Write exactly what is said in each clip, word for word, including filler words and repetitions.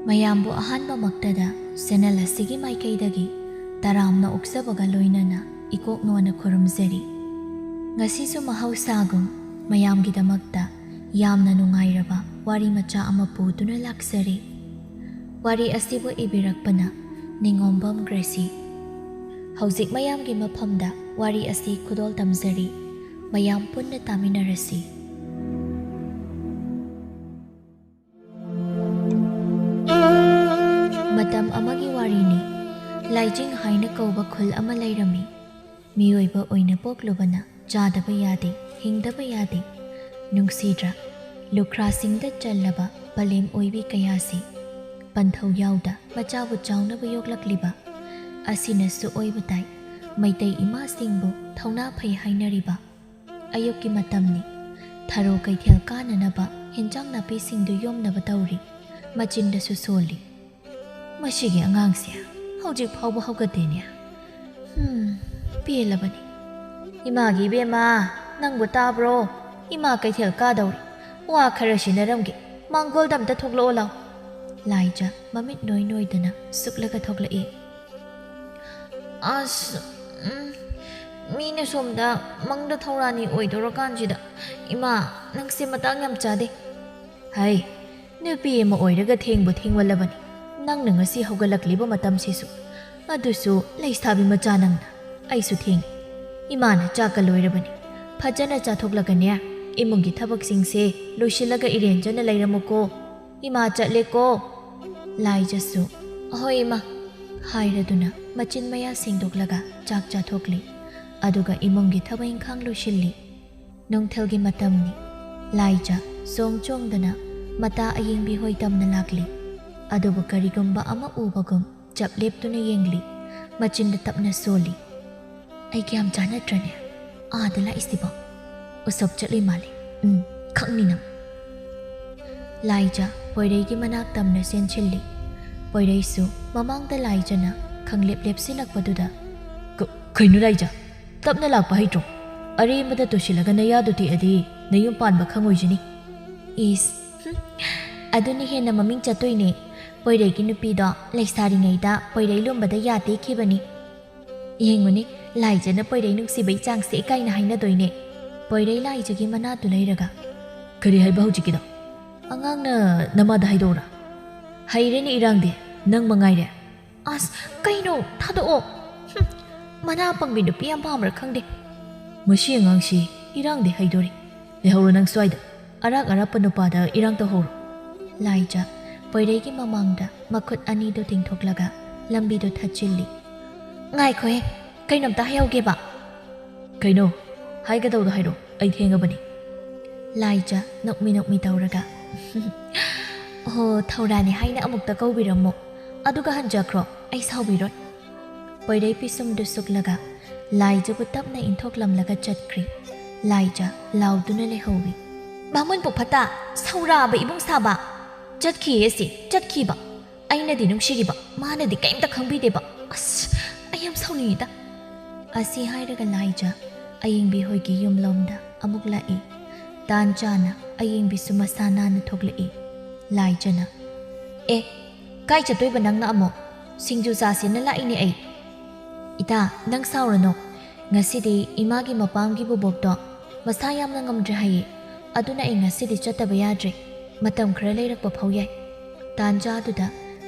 ꯃꯌꯥꯝꯕꯨ ꯑꯍꯥꯟꯕꯃꯛꯇꯗ ꯆꯦꯅꯦꯜ ꯑꯁꯤꯒꯤ ꯃꯥꯏꯀꯩꯗꯒꯤ ꯇꯔꯥꯝꯅ ꯑꯣꯛꯆꯕꯒ ꯂꯣꯏꯅꯅ ꯏꯀꯣꯛ ꯅꯣꯟꯅ ꯈꯨꯔꯨꯝꯖꯔꯤ꯫ ꯉꯁꯤꯁꯨ ꯃꯍꯧꯁꯥꯒꯨꯝ ꯃꯌꯥꯝꯒꯤꯗꯃꯛꯇ ꯌꯥꯝꯅ ꯅꯨꯡꯉꯥꯏꯔꯕ ꯋꯥꯔꯤ ꯃꯆꯥ ꯑꯃ ꯄꯨꯗꯨꯅ ꯂꯥꯛꯆꯔꯤ꯫ ꯋꯥꯔꯤ ꯑꯁꯤꯕꯨ ꯏꯕꯤꯔꯛꯄꯅ ꯅꯤꯉꯣꯝꯕꯝ ꯒ꯭ꯔꯦꯁꯤ꯫ ꯍꯧꯖꯤꯛ ꯃꯌꯥꯝꯒꯤ ꯃꯐꯝꯗ ꯋꯥꯔꯤ ꯑꯁꯤ ꯈꯨꯗꯣꯜ ꯇꯝꯖꯔꯤ꯫ ꯃꯌꯥꯝ ꯄꯨꯟꯅ ꯇꯥꯃꯤꯟꯅꯔꯁꯤ꯫ ꯃꯇꯝ ꯑꯃꯒꯤ ꯋꯥꯔꯤꯅꯤ꯫ ꯂꯥꯏꯖꯤꯡ ꯍꯥꯏꯅ ꯀꯧꯕ ꯈꯨꯜ ꯑꯃ ꯂꯩꯔꯝꯃꯤ꯫ ꯃꯤꯑꯣꯏꯕ ꯑꯣꯏꯅ ꯄꯣꯛꯂꯨꯕꯅ ꯆꯥꯗꯕ ꯌꯥꯗꯦ, ꯍꯤꯡꯗꯕ ꯌꯥꯗꯦ꯫ ꯅꯨꯡꯁꯤꯗ꯭ꯔꯥ? ꯂꯨꯈ꯭ꯔꯥꯁꯤꯡꯗ ꯆꯜꯂꯕ ꯄꯂꯦꯝ ꯑꯣꯏꯕꯤ ꯀꯌꯥꯁꯤ ꯄꯟꯊꯧ ꯌꯥꯎꯗ ꯃꯆꯥꯕꯨ ꯆꯥꯎꯅꯕ ꯌꯣꯛꯂꯛꯂꯤꯕ ꯑꯁꯤꯅꯁꯨ ꯑꯣꯏꯕ ꯇꯥꯏ꯫ ꯃꯩꯇꯩ ꯏꯃꯥꯁꯤꯡꯕꯨ ꯊꯧꯅꯥ ꯐꯩ ꯍꯥꯏꯅꯔꯤꯕ꯫ ꯑꯌꯨꯛꯀꯤ ꯃꯇꯝꯅꯤ꯫ ꯊꯔꯣ ꯀꯩꯊꯦꯜ ꯀꯥꯅꯅꯕ ꯍꯦꯟꯖꯥꯡ ꯅꯥꯄꯤꯁꯤꯡꯗꯨ ꯌꯣꯝꯅꯕ ꯇꯧꯔꯤ꯫ ꯃꯆꯤꯟꯗꯁꯨ ꯁꯣꯜꯂꯤ꯫ "ꯃꯁꯤꯒꯤ ꯑꯉꯥꯡꯁꯦ ꯍꯧꯖꯤꯛ ꯐꯥꯎꯕ ꯍꯧꯒꯠꯇꯦꯅꯦ꯫ ꯍꯝ, ꯄꯦꯜꯂꯕꯅꯤ꯫ ꯏꯃꯥꯒꯤ ꯏꯕꯦꯝꯃ, ꯅꯪꯕꯨ ꯇꯥꯕ꯭ꯔꯣ? ꯏꯃꯥ ꯀꯩꯊꯦꯜ ꯀꯥꯗꯧꯔꯤ꯫ ꯋꯥ ꯈꯔ ꯁꯤꯟꯅꯔꯝꯒꯦ꯫ ꯃꯥꯡꯒꯣꯜꯗ ꯑꯝꯇ ꯊꯣꯛꯂꯛꯑꯣ ꯂꯥꯎ꯫" ꯂꯥꯏꯖ ꯃꯃꯤꯠ ꯅꯣꯏ ꯅꯣꯏꯗꯅ ꯁꯨꯛꯂꯒ ꯊꯣꯛꯂꯛꯏ꯫ "ꯑꯁ, ꯎꯝ, ꯃꯤꯅ ꯁꯣꯝꯗ ꯃꯪꯗ ꯊꯧꯔꯥꯅꯤ ꯑꯣꯏꯗꯧꯔꯀꯥꯟꯁꯤꯗ, ꯏꯃꯥ, ꯅꯪꯁꯦ ꯃꯇꯥꯡ ꯌꯥꯝ ꯆꯥꯗꯦ꯫" "ꯍꯩ, ꯅꯨꯄꯤ ꯑꯃ ꯑꯣꯏꯔꯒ ꯊꯦꯡꯕꯨ ꯊꯦꯡꯃꯜꯂꯕꯅꯤ꯫ ꯅꯪꯅ ꯉꯁꯤ ꯍꯧꯒꯠꯂꯛꯂꯤꯕ ꯃꯇꯝꯁꯤꯁꯨ, ꯑꯗꯨꯁꯨ ꯂꯩꯁꯥꯕꯤ ꯃꯆꯥ ꯅꯪꯅ꯫ ꯑꯩꯁꯨ ꯊꯦꯡꯉꯤ꯫ ꯏꯃꯥꯅ ꯆꯥꯛꯀ ꯂꯣꯏꯔꯕꯅꯤ꯫ ꯐꯖꯅ ꯆꯥꯊꯣꯛꯂꯒꯅꯦ, ꯏꯃꯨꯡꯒꯤ ꯊꯕꯛꯁꯤꯡꯁꯦ ꯂꯣꯏꯁꯤꯜꯂꯒ ꯏꯔꯦꯟꯖꯅ ꯂꯩꯔꯝꯃꯨꯀꯣ꯫ ꯏꯃꯥ ꯆꯠꯂꯦꯀꯣ꯫" ꯂꯥꯏꯖꯁꯨ, "ꯑꯍꯣꯏ ꯏꯃꯥ" ꯍꯥꯏꯔꯗꯨꯅ ꯃꯆꯤꯟ ꯃꯌꯥ ꯁꯦꯡꯗꯣꯛꯂꯒ ꯆꯥꯛ ꯆꯥꯊꯣꯛꯂꯤ꯫ ꯑꯗꯨꯒ ꯏꯃꯨꯡꯒꯤ ꯊꯕꯛ ꯏꯪꯈꯥꯡ ꯂꯣꯏꯁꯤꯜꯂꯤ꯫ ꯅꯨꯡꯊꯤꯜꯒꯤ ꯃꯇꯝꯅꯤ꯫ ꯂꯥꯏꯖ ꯆꯣꯡ ꯆꯣꯡꯗꯅ ꯃꯇꯥ ꯑꯌꯦꯡꯕꯤ ꯍꯣꯏ ꯇꯝꯅ ꯂꯥꯛꯂꯤ꯫ ꯑꯗꯨꯕꯨ ꯀꯔꯤꯒꯨꯝꯕ ꯑꯃ ꯎꯕꯒꯨꯝ ꯆꯞ ꯂꯦꯞꯇꯨꯅ ꯌꯦꯡꯂꯤ꯫ ꯃꯆꯤꯟꯗ ꯇꯞꯅ ꯁꯣꯜꯂꯤ꯫ "ꯑꯩꯒ ꯌꯥꯝ ꯆꯥꯟꯅꯗ꯭ꯔꯅꯦ? ꯑꯥꯗ ꯂꯥꯛꯏꯁꯤꯕꯣ? ꯎꯁꯣꯞ ꯆꯠꯂꯨꯏ ꯃꯥꯜꯂꯦ꯫ ꯎꯝ, ꯈꯪꯅꯤ ꯅꯪ꯫" ꯂꯥꯏꯖ ꯄꯣꯏꯔꯩꯒꯤ ꯃꯅꯥꯛ ꯇꯝꯅ ꯆꯦꯟꯁꯤꯜꯂꯤ꯫ ꯄꯣꯏꯔꯩꯁꯨ ꯃꯃꯥꯡꯗ ꯂꯥꯏꯖꯅ ꯈꯪꯂꯦꯞ ꯂꯦꯞꯁꯤꯜꯂꯛꯄꯗꯨꯗ, "ꯀ-, ꯀꯩꯅꯣ ꯂꯥꯏꯖ? ꯇꯞꯅ ꯂꯥꯛꯄ ꯍꯩꯇ꯭ꯔꯣ? ꯑꯔꯦꯝꯕꯗ ꯇꯨꯁꯤꯜꯂꯒ ꯅꯌꯥꯗꯨ ꯇꯦꯛꯑꯗꯤ ꯅꯌꯨꯝ ꯄꯥꯟꯕ ꯈꯪꯉꯣꯏꯁꯤꯅꯤ꯫" "ꯏꯁ, ꯍꯨꯝ, ꯑꯗꯨꯅ ꯍꯦꯟꯅ ꯃꯃꯤꯡ ꯆꯠꯇꯣꯏꯅꯦ꯫ ꯄꯣꯏꯔꯩꯒꯤ ꯅꯨꯄꯤꯗꯣ ꯂꯩꯁꯥꯔꯤꯉꯩꯗ ꯄꯣꯏꯔꯩ ꯂꯨꯝꯕꯗ ꯌꯥ ꯇꯦꯛꯈꯤꯕꯅꯤ꯫ ꯌꯦꯡꯉꯨꯅꯦ, ꯂꯥꯏꯖꯅ ꯄꯣꯏꯔꯩ ꯅꯨꯡꯁꯤꯕꯩ ꯆꯥꯡꯁꯦ ꯏꯀꯥꯏꯅ ꯍꯥꯏꯅꯗꯣꯏꯅꯦ꯫ ꯄꯣꯏꯔꯩ ꯂꯥꯏꯖꯒꯤ ꯃꯅꯥꯛꯇꯨ ꯂꯩꯔꯒ꯫ "ꯀꯔꯤ ꯍꯥꯏꯕ ꯍꯧꯖꯤꯛꯀꯤꯗꯣ? ꯑꯉꯥꯡꯅ ꯅꯃꯥꯗ ꯍꯥꯏꯗꯣꯛꯎꯔꯥ?" "ꯍꯩꯔꯦꯅꯦ ꯏꯔꯥꯡꯗꯤ, ꯅꯪ ꯃꯉꯥꯏꯔꯦ꯫" "ꯑꯁ, ꯀꯩꯅꯣ? ꯊꯥꯗꯣꯛꯑꯣ꯫ ꯍꯨꯝ, ꯃꯅꯥ ꯄꯪꯕꯤ ꯅꯨꯄꯤ ꯌꯥꯝ ꯄꯥꯝꯕ꯭ꯔꯥ ꯈꯪꯗꯦ꯫" "ꯃꯁꯤ ꯑꯉꯥꯡꯁꯤ ꯏꯔꯥꯡꯗꯤ ꯍꯩꯗꯣꯔꯤ꯫ ꯂꯩꯍꯧꯔꯣ ꯅꯪ ꯁ꯭ꯋꯥꯏꯗ꯫ ꯑꯔꯥꯛ ꯑꯔꯥꯛꯄ ꯅꯨꯄꯥꯗ ꯏꯔꯥꯡ ꯇꯧꯍꯧꯔꯣ꯫" ꯂꯥꯏꯖ ꯄꯣꯏꯔꯩꯒꯤ ꯃꯃꯥꯡꯗ ꯃꯈꯨꯠ ꯑꯅꯤꯗꯨ ꯇꯤꯡꯊꯣꯛꯂꯒ ꯂꯝꯕꯤꯗꯨ ꯊꯠꯆꯤꯜꯂꯤ꯫ "ꯉꯥꯏꯈꯣꯍꯦ, ꯀꯩꯅꯣꯝꯇ ꯍꯥꯏꯍꯧꯒꯦꯕ꯫" "ꯀꯩꯅꯣ? ꯍꯥꯏꯒꯗꯧꯗꯣ ꯍꯥꯏꯔꯣ, ꯑꯩ ꯊꯦꯡꯉꯕꯅꯤ꯫" ꯂꯥꯏꯖ ꯅꯣꯛꯃꯤ ꯅꯣꯛꯃꯤ ꯇꯧꯔꯒ, "ꯑꯣꯍꯣ, ꯊꯧꯔꯥꯅꯤ ꯍꯥꯏꯅ ꯑꯃꯨꯛꯇ ꯀꯧꯕꯤꯔꯝꯃꯣ, ꯑꯗꯨꯒ ꯍꯟꯖꯈ꯭ꯔꯣ, ꯑꯩ ꯁꯥꯎꯕꯤꯔꯣꯏ꯫" ꯄꯣꯏꯔꯩ ꯄꯤꯁꯨꯝꯗꯨ ꯁꯨꯛꯂꯒ ꯂꯥꯏꯖꯕꯨ ꯇꯞꯅ ꯏꯟꯊꯣꯛꯂꯝꯂꯒ ꯆꯠꯈ꯭ꯔꯤ꯫ ꯂꯥꯏꯖ ꯂꯥꯎꯗꯨꯅ ꯂꯩꯍꯧꯏ꯫ "ꯕꯥꯃꯣꯟ ꯄꯨ ꯐꯠꯇ, ꯁꯧꯔꯥꯕ ꯏꯕꯨꯡ ꯁꯥꯕ, ꯆꯠꯈꯤꯌꯦ ꯁꯤ, ꯆꯠꯈꯤꯕ꯫ ꯑꯩꯅꯗꯤ ꯅꯨꯡꯁꯤꯔꯤꯕ, ꯃꯥꯅꯗꯤ ꯀꯩꯝꯇ ꯈꯪꯕꯤꯗꯦꯕ꯫ ꯑꯁ, ꯑꯩ ꯌꯥꯝ ꯁꯥꯎꯅꯤꯡꯉꯤꯗ꯫" ꯑꯁꯤ ꯍꯥꯏꯔꯒ ꯂꯥꯏꯖ ꯑꯌꯦꯡꯕꯤ ꯍꯣꯏꯒꯤ ꯌꯨꯝꯂꯣꯝꯗ ꯑꯃꯨꯛ ꯂꯥꯛꯏ꯫ ꯇꯥꯟ ꯆꯥꯅ ꯑꯌꯦꯡꯕꯤꯁꯨ ꯃꯁꯥ ꯅꯥꯟꯅ ꯊꯣꯛꯂꯛꯏ꯫ ꯂꯥꯏꯖꯅ, "ꯑꯦ, ꯀꯥꯏ ꯆꯠꯇꯣꯏꯕ ꯅꯪꯅ ꯑꯃꯨꯛ? ꯁꯤꯡꯖꯨ ꯆꯥꯁꯦꯅ ꯂꯥꯛꯏꯅꯦ ꯑꯩ꯫" "ꯏꯇꯥ, ꯅꯪ ꯁꯥꯎꯔꯅꯣ꯫ ꯉꯁꯤꯗꯤ ꯏꯃꯥꯒꯤ ꯃꯄꯥꯝꯒꯤ ꯕꯣꯕꯣꯛꯇꯣ ꯃꯁꯥ ꯌꯥꯝꯅ ꯉꯝꯗ꯭ꯔꯦ ꯍꯥꯏꯌꯦ꯫ ꯑꯗꯨꯅ ꯑꯩ ꯉꯁꯤꯗꯤ ꯆꯠꯇꯕ ꯌꯥꯗ꯭ꯔꯦ꯫ ꯃꯇꯝ ꯈꯔ ꯂꯩꯔꯛꯄ ꯐꯥꯎ ꯌꯥꯏ꯫" ꯇꯥꯟꯖꯥꯗꯨꯗ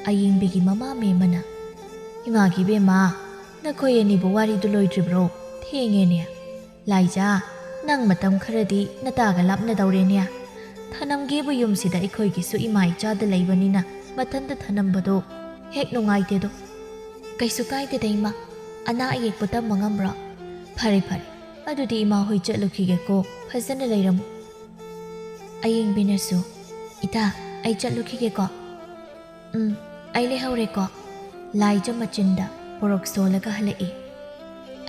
ꯑꯌꯦꯡꯕꯤꯒꯤ ꯃꯃꯥ ꯃꯦꯝꯃꯅ, "ꯏꯃꯥꯒꯤ ꯏꯕꯦꯝꯃ, ꯅꯈꯣꯏ ꯑꯅꯤꯕꯨ ꯋꯥꯔꯤꯗꯨ ꯂꯣꯏꯗ꯭ꯔꯤꯕ꯭ꯔꯣ? ꯊꯦꯡꯉꯦꯅꯦ꯫ ꯂꯥꯏꯖꯥ, ꯅꯪ ꯃꯇꯝ ꯈꯔꯗꯤ ꯅꯇꯥꯒ ꯂꯥꯞꯅꯗꯧꯔꯦꯅꯦ꯫ ꯊꯅꯝꯒꯦꯕꯨ ꯌꯨꯝꯁꯤꯗ ꯑꯩꯈꯣꯏꯒꯤꯁꯨ ꯏꯃꯥ ꯏꯆꯥꯗ ꯂꯩꯕꯅꯤꯅ ꯃꯊꯟꯇ ꯊꯅꯝꯕꯗꯣ ꯍꯦꯛ ꯅꯨꯡꯉꯥꯏꯇꯦꯗꯣ꯫" "ꯀꯩꯁꯨ ꯀꯥꯏꯗꯦꯗ ꯏꯃꯥ, ꯑꯅꯥ ꯑꯌꯦꯛꯄꯨ ꯇꯝꯕ ꯉꯝꯕ꯭ꯔꯣ? ꯐꯔꯦ ꯐꯔꯦ, ꯑꯗꯨꯗꯤ ꯏꯃꯥ ꯍꯣꯏ ꯆꯠꯂꯨꯈꯤꯒꯦꯀꯣ, ꯐꯖꯅ ꯂꯩꯔꯝꯃꯨ꯫" ꯑꯌꯦꯡꯕꯤꯅꯁꯨ, "ꯏꯇꯥ, ꯑꯩ ꯆꯠꯂꯨꯈꯤꯒꯦꯀꯣ꯫" "ꯎꯝ, ꯑꯩ ꯂꯩꯍꯧꯔꯦꯀꯣ꯫" ꯂꯥꯏꯖ ꯃꯆꯤꯟꯗ ꯄꯣꯔꯣꯛ ꯁꯣꯜꯂꯒ ꯍꯜꯂꯛꯏ꯫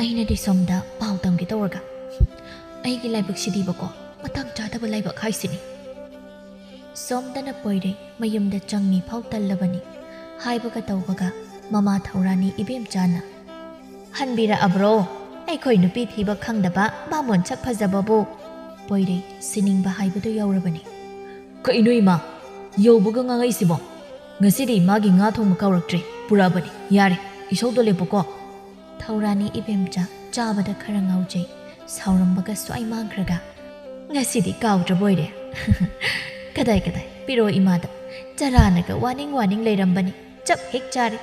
ꯑꯩꯅꯗꯤ ꯁꯣꯝꯗ ꯄꯥꯎ ꯇꯝꯒꯦ ꯇꯧꯔꯒ, ꯍꯨꯝ, ꯑꯩꯒꯤ ꯂꯥꯏꯕꯛꯁꯤꯗꯤꯕꯀꯣ, ꯃꯇꯥꯡ ꯆꯥꯗꯕ ꯂꯥꯏꯕꯛ ꯍꯥꯏꯁꯤꯅꯤ꯫ ꯁꯣꯝꯗꯅ ꯄꯣꯏꯔꯩ ꯃꯌꯨꯝꯗ ꯆꯪꯉꯤ ꯐꯥꯎ ꯇꯜꯂꯕꯅꯤ꯫ ꯍꯥꯏꯕꯒ ꯇꯧꯕꯒ ꯃꯃꯥ ꯊꯧꯔꯥꯅꯤ ꯏꯕꯦꯝꯆꯥꯅ, "ꯍꯟꯕꯤꯔꯛꯑꯕ꯭ꯔꯣ? ꯑꯩꯈꯣꯏ ꯅꯨꯄꯤ ꯊꯤꯕ ꯈꯪꯗꯕ ꯕꯥꯃꯣꯟ ꯁꯛ ꯐꯖꯕꯕꯨ?" ꯄꯣꯏꯔꯩ ꯁꯤꯅꯤꯡꯕ ꯍꯥꯏꯕꯗꯨ ꯌꯧꯔꯕꯅꯤ꯫ "ꯀꯩꯅꯣ ꯏꯃꯥ, ꯌꯧꯕꯒ ꯉꯥꯡꯉꯛꯏꯁꯤꯕꯣ?" "ꯉꯁꯤꯗꯤ ꯃꯥꯒꯤ ꯉꯥ ꯊꯣꯡꯕ ꯀꯥꯎꯔꯛꯇ꯭ꯔꯦ, ꯄꯨꯔꯛꯑꯕꯅꯤ꯫ ꯌꯥꯔꯦ, ꯏꯁꯧꯗꯣ ꯂꯦꯞꯄꯨꯀꯣ꯫" ꯊꯧꯔꯥꯅꯤ ꯏꯕꯦꯝꯆꯥ ꯆꯥꯕꯗ ꯈꯔ ꯉꯥꯎꯖꯩ, ꯁꯥꯎꯔꯝꯕꯒ ꯁ꯭ꯋꯥꯏ ꯃꯥꯡꯈ꯭ꯔꯒ, "ꯉꯁꯤꯗꯤ ꯀꯥꯎꯗ꯭ꯔꯕ ꯑꯣꯏꯔꯦ꯫" "ꯀꯗꯥꯏ ꯀꯗꯥꯏ, ꯄꯤꯔꯛꯑꯣ ꯏꯃꯥꯗ꯫ ꯆꯔꯥꯅꯒ ꯋꯥꯅꯤꯡ ꯋꯥꯅꯤꯡ ꯂꯩꯔꯝꯕꯅꯤ, ꯆꯞ ꯍꯦꯛ ꯆꯥꯔꯦ꯫"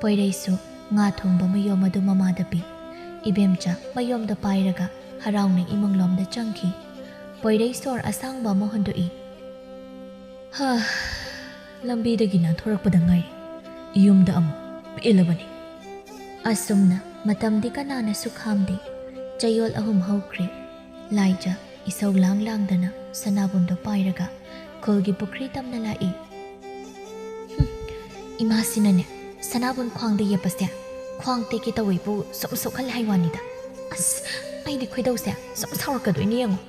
ꯄꯣꯏꯔꯩꯁꯨ ꯉꯥ ꯊꯣꯡꯕ ꯃꯌꯣꯝ ꯑꯗꯨ ꯃꯃꯥꯗ ꯄꯤ꯫ ꯏꯕꯦꯝꯆꯥ ꯃꯌꯣꯝꯗ ꯄꯥꯏꯔꯒ ꯍꯔꯥꯎꯅ ꯏꯃꯨꯡꯂꯣꯝꯗ ꯆꯪꯈꯤ꯫ ꯄꯣꯏꯔꯩ ꯁꯣꯔ ꯑꯁꯥꯡꯕ ꯑꯃ ꯍꯣꯟꯗꯣꯛꯏ꯫ "ꯍꯥ, ꯂꯝꯕꯤꯗꯒꯤ ꯅꯥꯟꯊꯣꯔꯛꯄꯗ ꯉꯥꯏꯔꯤ꯫ ꯌꯨꯝꯗ ꯑꯃꯨꯛ ꯄꯦꯜꯂꯕꯅꯤ꯫" ꯑꯁꯨꯝꯅ ꯃꯇꯝꯗꯤ ꯀꯅꯥꯅꯁꯨ ꯈꯥꯝꯗꯦ꯫ ꯆꯌꯣꯜ ꯑꯍꯨꯝ ꯍꯧꯈ꯭ꯔꯦ꯫ ꯂꯥꯏꯖ ꯏꯁꯧ ꯂꯥꯡ ꯂꯥꯡꯗꯅ ꯁꯅꯥꯕꯨꯟꯗꯣ ꯄꯥꯏꯔꯒ ꯈꯨꯜꯒꯤ ꯄꯨꯈ꯭ꯔꯤ ꯇꯝꯅ ꯂꯥꯛꯏ꯫ "ꯍꯨꯝ, ꯏꯃꯥꯁꯤꯅꯅꯦ, ꯁꯅꯥꯕꯨꯟ ꯈ꯭ꯋꯥꯡꯗ ꯌꯦꯞꯄꯁꯦ ꯈ꯭ꯋꯥꯡ ꯇꯦꯛꯀꯦ ꯇꯧꯋꯤꯕꯨ ꯁꯨꯝ ꯁꯣꯛꯍꯜꯂꯦ ꯍꯥꯏ ꯋꯥꯅꯤꯗ꯫ ꯑꯁ, ꯑꯩꯗꯤ ꯈꯣꯏꯗꯧꯁꯦ ꯁꯨꯝ ꯁꯥꯎꯔꯛꯀꯗꯣꯏꯅꯤ ꯌꯦꯡꯉꯣ꯫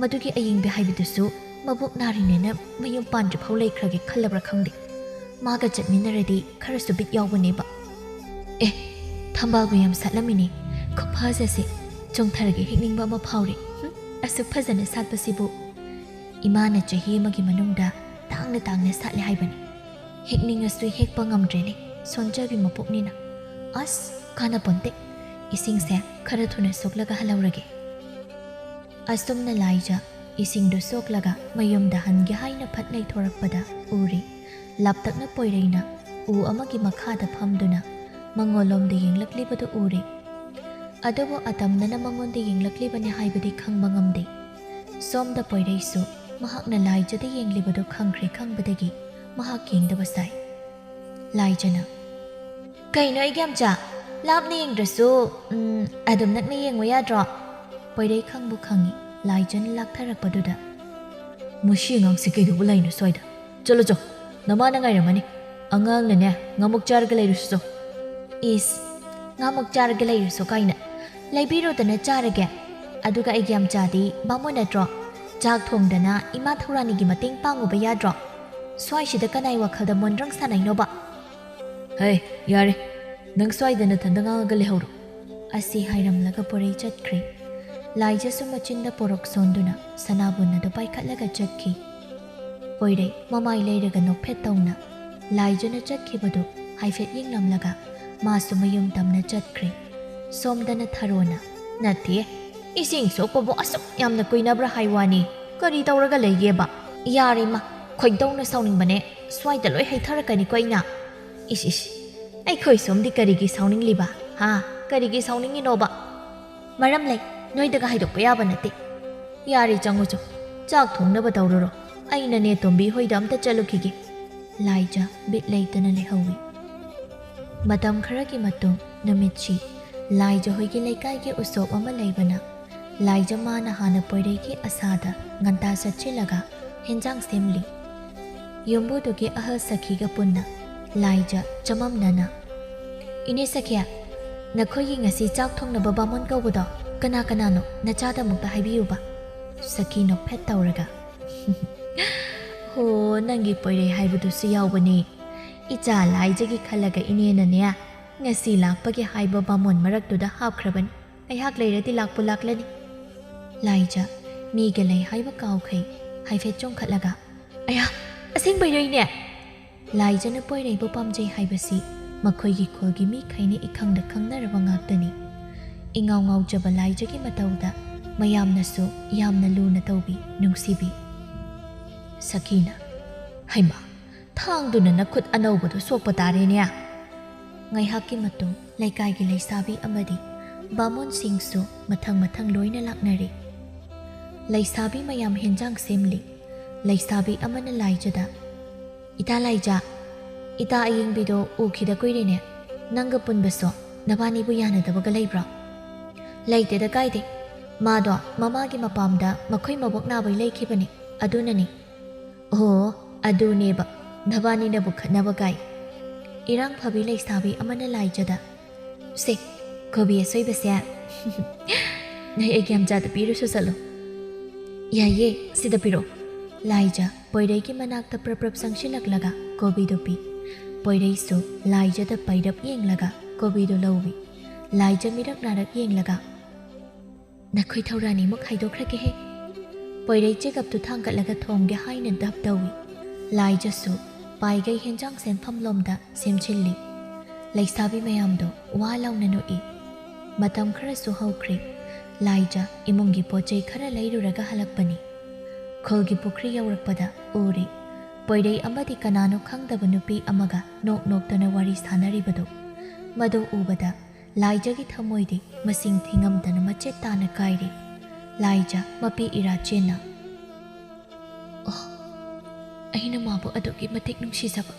ꯃꯗꯨꯒꯤ ꯑꯌꯤꯡꯕꯤ ꯍꯥꯏꯕꯗꯨꯁꯨ ꯃꯕꯣꯛ ꯅꯥꯔꯤꯅꯦꯅ ꯃꯌꯨꯝ ꯄꯥꯟꯗ꯭ꯔꯤꯐꯥꯎ ꯂꯩꯈ꯭ꯔꯒꯦ ꯈꯜꯂꯕ꯭ꯔꯥ ꯈꯪꯗꯦ꯫ ꯃꯥꯒ ꯆꯠꯃꯤꯟꯅꯔꯗꯤ ꯈꯔꯁꯨ ꯕꯤꯠ ꯌꯥꯎꯕꯅꯦꯕ꯫ ꯑꯦ, ꯊꯝꯕꯥꯜꯕꯨ ꯌꯥꯝ ꯁꯥꯠꯂꯝꯃꯤꯅꯦ꯫ ꯈꯨꯐꯖꯁꯦ꯫ ꯆꯣꯡꯊꯔꯒ ꯍꯦꯛꯅꯤꯡꯕ ꯑꯃ ꯐꯥꯎꯔꯦ꯫ ꯍꯨꯝ, ꯑꯁꯨꯛ ꯐꯖꯅ ꯁꯥꯠꯄꯁꯤꯕꯨ꯫" ꯏꯃꯥꯅ ꯆꯍꯤ ꯑꯃꯒꯤ ꯃꯅꯨꯡꯗ ꯇꯥꯡꯅ ꯇꯥꯡꯅ ꯁꯥꯠꯂꯦ ꯍꯥꯏꯕꯅꯤ꯫ ꯍꯦꯛꯅꯤꯡꯉꯁꯨ ꯍꯦꯛꯄ ꯉꯝꯗ꯭ꯔꯦꯅꯦ, ꯁꯣꯟꯖꯕꯤ ꯃꯄꯣꯛꯅꯤꯅ꯫ ꯑꯁ, ꯀꯥꯟꯅꯄꯣꯟꯇꯦ꯫ ꯏꯁꯤꯡꯁꯦ ꯈꯔ ꯊꯨꯅ ꯁꯣꯛꯂꯒ ꯍꯜꯍꯧꯔꯒꯦ꯫ ꯑꯁꯨꯝꯅ ꯂꯥꯏꯖ ꯏꯁꯤꯡꯗꯨ ꯁꯣꯛꯂꯒ ꯃꯌꯨꯝꯗ ꯍꯟꯒꯦ ꯍꯥꯏꯅ ꯐꯠ ꯂꯩꯊꯣꯔꯛꯄꯗ ꯎꯔꯦ, ꯂꯥꯞꯇꯛꯅ ꯄꯣꯏꯔꯩꯅ ꯎ ꯑꯃꯒꯤ ꯃꯈꯥꯗ ꯐꯝꯗꯨꯅ ꯃꯉꯣꯟꯂꯣꯝꯗ ꯌꯦꯡꯂꯛꯂꯤꯕꯗꯨ ꯎꯔꯦ꯫ ꯑꯗꯨꯕꯨ ꯑꯇꯝꯅꯅ ꯃꯉꯣꯟꯗ ꯌꯦꯡꯂꯛꯂꯤꯕꯅꯤ ꯍꯥꯏꯕꯗꯤ ꯈꯪꯕ ꯉꯝꯗꯦ꯫ ꯁꯣꯝꯗ ꯄꯣꯏꯔꯩꯁꯨ ꯃꯍꯥꯛꯅ ꯂꯥꯏꯖꯗ ꯌꯦꯡꯂꯤꯕꯗꯨ ꯈꯪꯈ꯭ꯔꯦ ꯈꯪꯕꯗꯒꯤ ꯃꯍꯥꯛ ꯌꯦꯡꯗꯕ ꯁꯥꯏ꯫ ꯂꯥꯏꯖꯅ, "ꯀꯩꯅꯣ ꯏꯒꯦꯝꯆꯥ, ꯂꯥꯞꯅ ꯌꯦꯡꯗ꯭ꯔꯁꯨ, ꯎꯝ, ꯑꯗꯨꯝ ꯅꯛꯅ ꯌꯦꯡꯉꯨ ꯌꯥꯗ꯭ꯔꯣ?" ꯄꯣꯏꯔꯩ ꯈꯪꯕꯨ ꯈꯪꯉꯤ ꯂꯥꯏꯖꯟ ꯂꯥꯛꯊꯔꯛꯄꯗꯨꯗ꯫ "ꯃꯁꯤ ꯑꯉꯥꯡꯁꯤ ꯀꯩꯗꯧꯕ ꯂꯩꯅꯣ ꯁ꯭ꯋꯥꯏꯗ? ꯆꯠꯂꯣ ꯆꯣ, ꯅꯃꯥꯅ ꯉꯥꯏꯔꯝꯃꯅꯤ꯫ ꯑꯉꯥꯡꯅꯅꯦ, ꯉꯥꯃꯨꯛ ꯆꯥꯔꯒ ꯂꯩꯔꯨꯁꯨ ꯆꯣ꯫" "ꯏꯁ, ꯉꯥꯃꯨꯛ ꯆꯥꯔꯒ ꯂꯩꯔꯨꯁꯨ ꯀꯥꯏꯅ꯫ ꯂꯩꯕꯤꯔꯨꯗꯅ ꯆꯥꯔꯒꯦ꯫ ꯑꯗꯨꯒ ꯑꯩꯒꯤ ꯌꯥꯝꯆꯥꯗꯤ ꯕꯥꯃꯣꯟ ꯅꯠꯇ꯭ꯔꯣ? ꯆꯥꯛ ꯊꯣꯡꯗꯅ ꯏꯃꯥ ꯊꯧꯔꯥꯅꯤꯒꯤ ꯃꯇꯦꯡ ꯄꯥꯡꯉꯨꯕ ꯌꯥꯗ꯭ꯔꯣ? ꯁ꯭ꯋꯥꯏꯁꯤꯗ ꯀꯅꯥꯏ ꯋꯥꯈꯜꯗ ꯃꯣꯟꯗ꯭ꯔꯪ ꯁꯥꯟꯅꯩꯅꯣꯕ?" "ꯍꯩ, ꯌꯥꯔꯦ꯫ ꯅꯪ ꯁ꯭ꯋꯥꯏꯗ ꯅꯊꯟꯗ ꯉꯥꯡꯉꯒ ꯂꯩꯍꯧꯔꯣ꯫" ꯑꯁꯤ ꯍꯥꯏꯔꯝꯂꯒ ꯄꯣꯔꯩ ꯆꯠꯈ꯭ꯔꯦ꯫ ꯂꯥꯏꯖꯁꯨ ꯃꯆꯤꯟꯗ ꯄꯣꯔꯣꯛ ꯁꯣꯟꯗꯨꯅ ꯁꯅꯥꯕꯨꯟ ꯑꯗꯨ ꯄꯥꯏꯈꯠꯂꯒ ꯆꯠꯈꯤ꯫ ꯄꯣꯏꯔꯩ ꯃꯃꯥꯏ ꯂꯩꯔꯒ ꯅꯣꯛꯐꯦꯠ ꯇꯧꯅ ꯂꯥꯏꯖꯅ ꯆꯠꯈꯤꯕꯗꯨ ꯍꯥꯏꯐꯦꯠ ꯌꯦꯡꯂꯝꯂꯒ ꯃꯥꯁꯨ ꯃꯌꯨꯝ ꯇꯝꯅ ꯆꯠꯈ꯭ꯔꯦ꯫ ꯁꯣꯝꯗꯅ ꯊꯔꯣꯅ, "ꯅꯠꯇꯦ, ꯏꯁꯤꯡ ꯁꯣꯛꯄꯕꯨ ꯑꯁꯨꯛ ꯌꯥꯝꯅ ꯀꯨꯏꯅꯕ꯭ꯔꯥ ꯍꯥꯏ ꯋꯥꯅꯤ, ꯀꯔꯤ ꯇꯧꯔꯒ ꯂꯩꯒꯦꯕ? ꯌꯥꯔꯦ ꯃꯥ, ꯈꯣꯏꯗꯧꯅ ꯁꯥꯎꯅꯤꯡꯕꯅꯦ, ꯁ꯭ꯋꯥꯏꯗ ꯂꯣꯏ ꯍꯩꯊꯔꯛꯀꯅꯤꯀꯣ ꯑꯩꯅ꯫ ꯏꯁ ꯏꯁ, ꯑꯩꯈꯣꯏ ꯁꯣꯝꯗꯤ ꯀꯔꯤꯒꯤ ꯁꯥꯎꯅꯤꯡꯂꯤꯕ? ꯍꯥ? ꯀꯔꯤꯒꯤ ꯁꯥꯎꯅꯤꯡꯉꯤꯅꯣꯕ? ꯃꯔꯝ ꯂꯩ, ꯅꯣꯏꯗꯒ ꯍꯥꯏꯗꯣꯛꯄ ꯌꯥꯕ ꯅꯠꯇꯦ꯫ ꯌꯥꯔꯦ, ꯆꯪꯉꯨ ꯆꯣ, ꯆꯥꯛ ꯊꯣꯡꯅꯕ ꯇꯧꯔꯨꯔꯣ, ꯑꯩꯅꯅꯦ ꯇꯣꯝꯕꯤ ꯍꯣꯏꯗ ꯑꯝꯇ ꯆꯠꯂꯨꯈꯤꯒꯦ꯫" ꯂꯥꯏꯖ ꯕꯤꯠ ꯂꯩꯇꯅ ꯂꯩꯍꯧꯏ꯫ ꯃꯇꯝ ꯈꯔꯒꯤ ꯃꯇꯨꯡ ꯅꯨꯃꯤꯠꯁꯤ ꯂꯥꯏꯖ ꯍꯣꯏꯒꯤ ꯂꯩꯀꯥꯏꯒꯤ ꯎꯁꯣꯞ ꯑꯃ ꯂꯩꯕꯅ ꯂꯥꯏꯖ ꯃꯥꯅ ꯍꯥꯟꯅ ꯄꯣꯏꯔꯩꯒꯤ ꯑꯁꯥꯗ ꯉꯟꯇꯥ ꯆꯠꯁꯤꯜꯂꯒ ꯍꯦꯟꯖꯥꯡ ꯁꯦꯝꯂꯤ꯫ ꯌꯨꯝꯕꯨꯗꯨꯒꯤ ꯑꯍꯜ ꯁꯈꯤꯒ ꯄꯨꯟꯅ ꯂꯥꯏꯖ ꯆꯃꯝꯅꯅ, "ꯏꯅꯦ ꯁꯈꯤ, ꯅꯈꯣꯏꯒꯤ ꯉꯁꯤ ꯆꯥꯛ ꯊꯣꯡꯅꯕ ꯕꯥꯃꯣꯟ ꯀꯧꯕꯗꯣ ꯀꯅꯥ ꯀꯅꯥꯅꯣ? ꯅꯆꯥꯗ ꯑꯃꯨꯛꯇ ꯍꯥꯏꯕꯤꯌꯨꯕ꯫" ꯁꯈꯤ ꯅꯣꯛꯐꯦꯠ ꯇꯧꯔꯒ, "ꯍꯣ, ꯅꯪꯒꯤ ꯄꯣꯏꯔꯩ ꯍꯥꯏꯕꯗꯨꯁꯨ ꯌꯥꯎꯕꯅꯦ꯫ ꯏꯆꯥ ꯂꯥꯏꯖꯒꯤ ꯈꯜꯂꯒ ꯏꯅꯦꯅꯅꯦ, ꯉꯁꯤ ꯂꯥꯛꯄꯒꯤ ꯍꯥꯏꯕ ꯕꯥꯃꯣꯟ ꯃꯔꯛꯇꯨꯗ ꯍꯥꯞꯈ꯭ꯔꯕꯅꯤ꯫ ꯉꯥꯏꯍꯥꯛ ꯂꯩꯔꯗꯤ ꯂꯥꯛꯄꯨ ꯂꯥꯛꯂꯅꯤ꯫" ꯂꯥꯏꯖ ꯃꯤꯒ ꯂꯩ ꯍꯥꯏꯕ ꯀꯥꯎꯈꯩ ꯍꯥꯏꯐꯦꯠ ꯆꯣꯡꯈꯠꯂꯒ, "ꯑꯌꯥ, ꯑꯁꯦꯡꯕꯩꯔꯣꯏꯅꯦ?" ꯂꯥꯏꯖꯅ ꯄꯣꯏꯔꯩꯕꯨ ꯄꯥꯝꯖꯩ ꯍꯥꯏꯕꯁꯤ ꯃꯈꯣꯏꯒꯤ ꯈꯨꯜꯒꯤ ꯃꯤꯈꯩꯅ ꯏꯈꯪꯗ ꯈꯪꯅꯔꯕ ꯉꯥꯛꯇꯅꯤ꯫ ꯏꯉꯥꯎ ꯉꯥꯎꯖꯕ ꯂꯥꯏꯖꯒꯤ ꯃꯇꯧꯗ ꯃꯌꯥꯝꯅꯁꯨ ꯌꯥꯝꯅ ꯂꯨꯅ ꯇꯧꯕꯤ, ꯅꯨꯡꯁꯤꯕꯤ꯫ ꯁꯈꯤꯅ, "ꯍꯩꯃꯥ, ꯊꯥꯡꯗꯨꯅ ꯅꯈꯨꯠ ꯑꯅꯧꯕꯗꯨ ꯁꯣꯛꯄ ꯇꯥꯔꯦꯅꯦ!" ꯉꯥꯏꯍꯥꯛꯀꯤ ꯃꯇꯨꯡ ꯂꯩꯀꯥꯏꯒꯤ ꯂꯩꯁꯥꯕꯤ ꯑꯃꯗꯤ ꯕꯥꯃꯣꯟꯁꯤꯡꯁꯨ ꯃꯊꯪ ꯃꯊꯪ ꯂꯣꯏꯅ ꯂꯥꯛꯅꯔꯤ꯫ ꯂꯩꯁꯥꯕꯤ ꯃꯌꯥꯝ ꯍꯦꯟꯖꯥꯡ ꯁꯦꯝꯂꯤ꯫ ꯂꯩꯁꯥꯕꯤ ꯑꯃꯅ ꯂꯥꯏꯖꯗ, "ꯏꯇꯥ ꯂꯥꯏꯖ, ꯏꯇꯥ ꯑꯌꯦꯡꯕꯤꯗꯣ ꯎꯈꯤꯗ ꯀꯨꯏꯔꯦꯅꯦ꯫ ꯅꯪꯒ ꯄꯨꯟꯕꯁꯨ ꯅꯕꯥꯅꯤꯕꯨ ꯌꯥꯅꯗꯕꯒ ꯂꯩꯕ꯭ꯔꯣ?" "ꯂꯩꯇꯦꯗ, ꯀꯥꯏꯗꯦ꯫ ꯃꯥꯗꯣ ꯃꯃꯥꯒꯤ ꯃꯄꯥꯝꯗ ꯃꯈꯣꯏ ꯃꯕꯣꯛ ꯅꯥꯕꯩ ꯂꯩꯈꯤꯕꯅꯦ, ꯑꯗꯨꯅꯅꯤ꯫" "ꯑꯣ, ꯑꯗꯨꯅꯦꯕ, ꯅꯕꯥꯅꯤꯅꯕꯨ ꯈꯠꯅꯕ ꯀꯥꯏ꯫" ꯏꯔꯥꯡ ꯐꯕꯤ ꯂꯩꯁꯥꯕꯤ ꯑꯃꯅ ꯂꯥꯏꯖꯗ, "ꯁꯦ, ꯀꯣꯕꯤ ꯑꯁꯣꯏꯕꯁꯦ ꯅꯣꯏ ꯑꯩꯒꯤ ꯌꯥꯝꯖꯥꯗ ꯄꯤꯔꯨꯁꯨ ꯆꯠꯂꯣ꯫" "ꯌꯥꯏꯌꯦ, ꯁꯤꯗ ꯄꯤꯔꯛꯑꯣ꯫" ꯂꯥꯏꯖ ꯄꯣꯏꯔꯩꯒꯤ ꯃꯅꯥꯛꯇ ꯄ꯭ꯔꯞ ꯄ꯭ꯔꯞ ꯆꯪꯁꯤꯜꯂꯛꯂꯒ ꯀꯣꯕꯤꯗꯨ ꯄꯤ꯫ ꯄꯣꯏꯔꯩꯁꯨ ꯂꯥꯏꯖꯗ ꯄꯩꯔꯞ ꯌꯦꯡꯂꯒ ꯀꯣꯕꯤꯗꯨ ꯂꯧꯏ꯫ ꯂꯥꯏꯖ ꯃꯤꯔꯛ ꯅꯥꯔꯛ ꯌꯦꯡꯂꯒ, "ꯅꯈꯣꯏ ꯊꯧꯔꯥꯅꯤꯃꯨꯛ ꯍꯥꯏꯗꯣꯛꯈ꯭ꯔꯒꯦꯍꯦ꯫" ꯄꯣꯏꯔꯩ ꯆꯦꯒꯞꯇꯨ ꯊꯥꯡꯒꯠꯂꯒ ꯊꯣꯡꯒꯦ ꯍꯥꯏꯅ ꯙꯞ ꯇꯧꯏ꯫ ꯂꯥꯏꯖꯁꯨ ꯄꯥꯏꯒꯩ ꯍꯦꯟꯖꯥꯡ ꯁꯦꯟꯐꯝ ꯂꯣꯝꯗ ꯁꯦꯝꯖꯤꯜꯂꯤ꯫ ꯂꯩꯁꯥꯕꯤ ꯃꯌꯥꯝꯗꯣ ꯋꯥ ꯂꯥꯎꯅ ꯅꯣꯛꯏ꯫ ꯃꯇꯝ ꯈꯔꯁꯨ ꯍꯧꯈ꯭ꯔꯦ꯫ ꯂꯥꯏꯖ ꯏꯃꯨꯡꯒꯤ ꯄꯣꯠ ꯆꯩ ꯈꯔ ꯂꯩꯔꯨꯔꯒ ꯍꯜꯂꯛꯄꯅꯤ꯫ ꯈꯨꯜꯒꯤ ꯄꯨꯈ꯭ꯔꯤ ꯌꯧꯔꯛꯄꯗ ꯎꯔꯦ꯫ ꯄꯣꯏꯔꯩ ꯑꯃꯗꯤ ꯀꯅꯥꯅꯣ ꯈꯪꯗꯕ ꯅꯨꯄꯤ ꯑꯃꯒ ꯅꯣꯛ ꯅꯣꯛꯇꯅ ꯋꯥꯔꯤ ꯁꯥꯟꯅꯔꯤꯕꯗꯨ꯫ ꯃꯗꯨ ꯎꯕꯗ ꯂꯥꯏꯖꯒꯤ ꯊꯃꯣꯏꯗꯤ ꯃꯁꯤꯡ ꯊꯤꯉꯝꯗꯅ ꯃꯆꯦꯠ ꯇꯥꯅ ꯀꯥꯏꯔꯦ꯫ ꯂꯥꯏꯖ ꯃꯄꯤ ꯏꯔꯥ ꯆꯦꯟꯅ, "ꯑꯣ, ꯑꯩꯅ ꯃꯥꯕꯨ ꯑꯗꯨꯛꯀꯤ ꯃꯇꯤꯛ ꯅꯨꯡꯁꯤꯖꯕ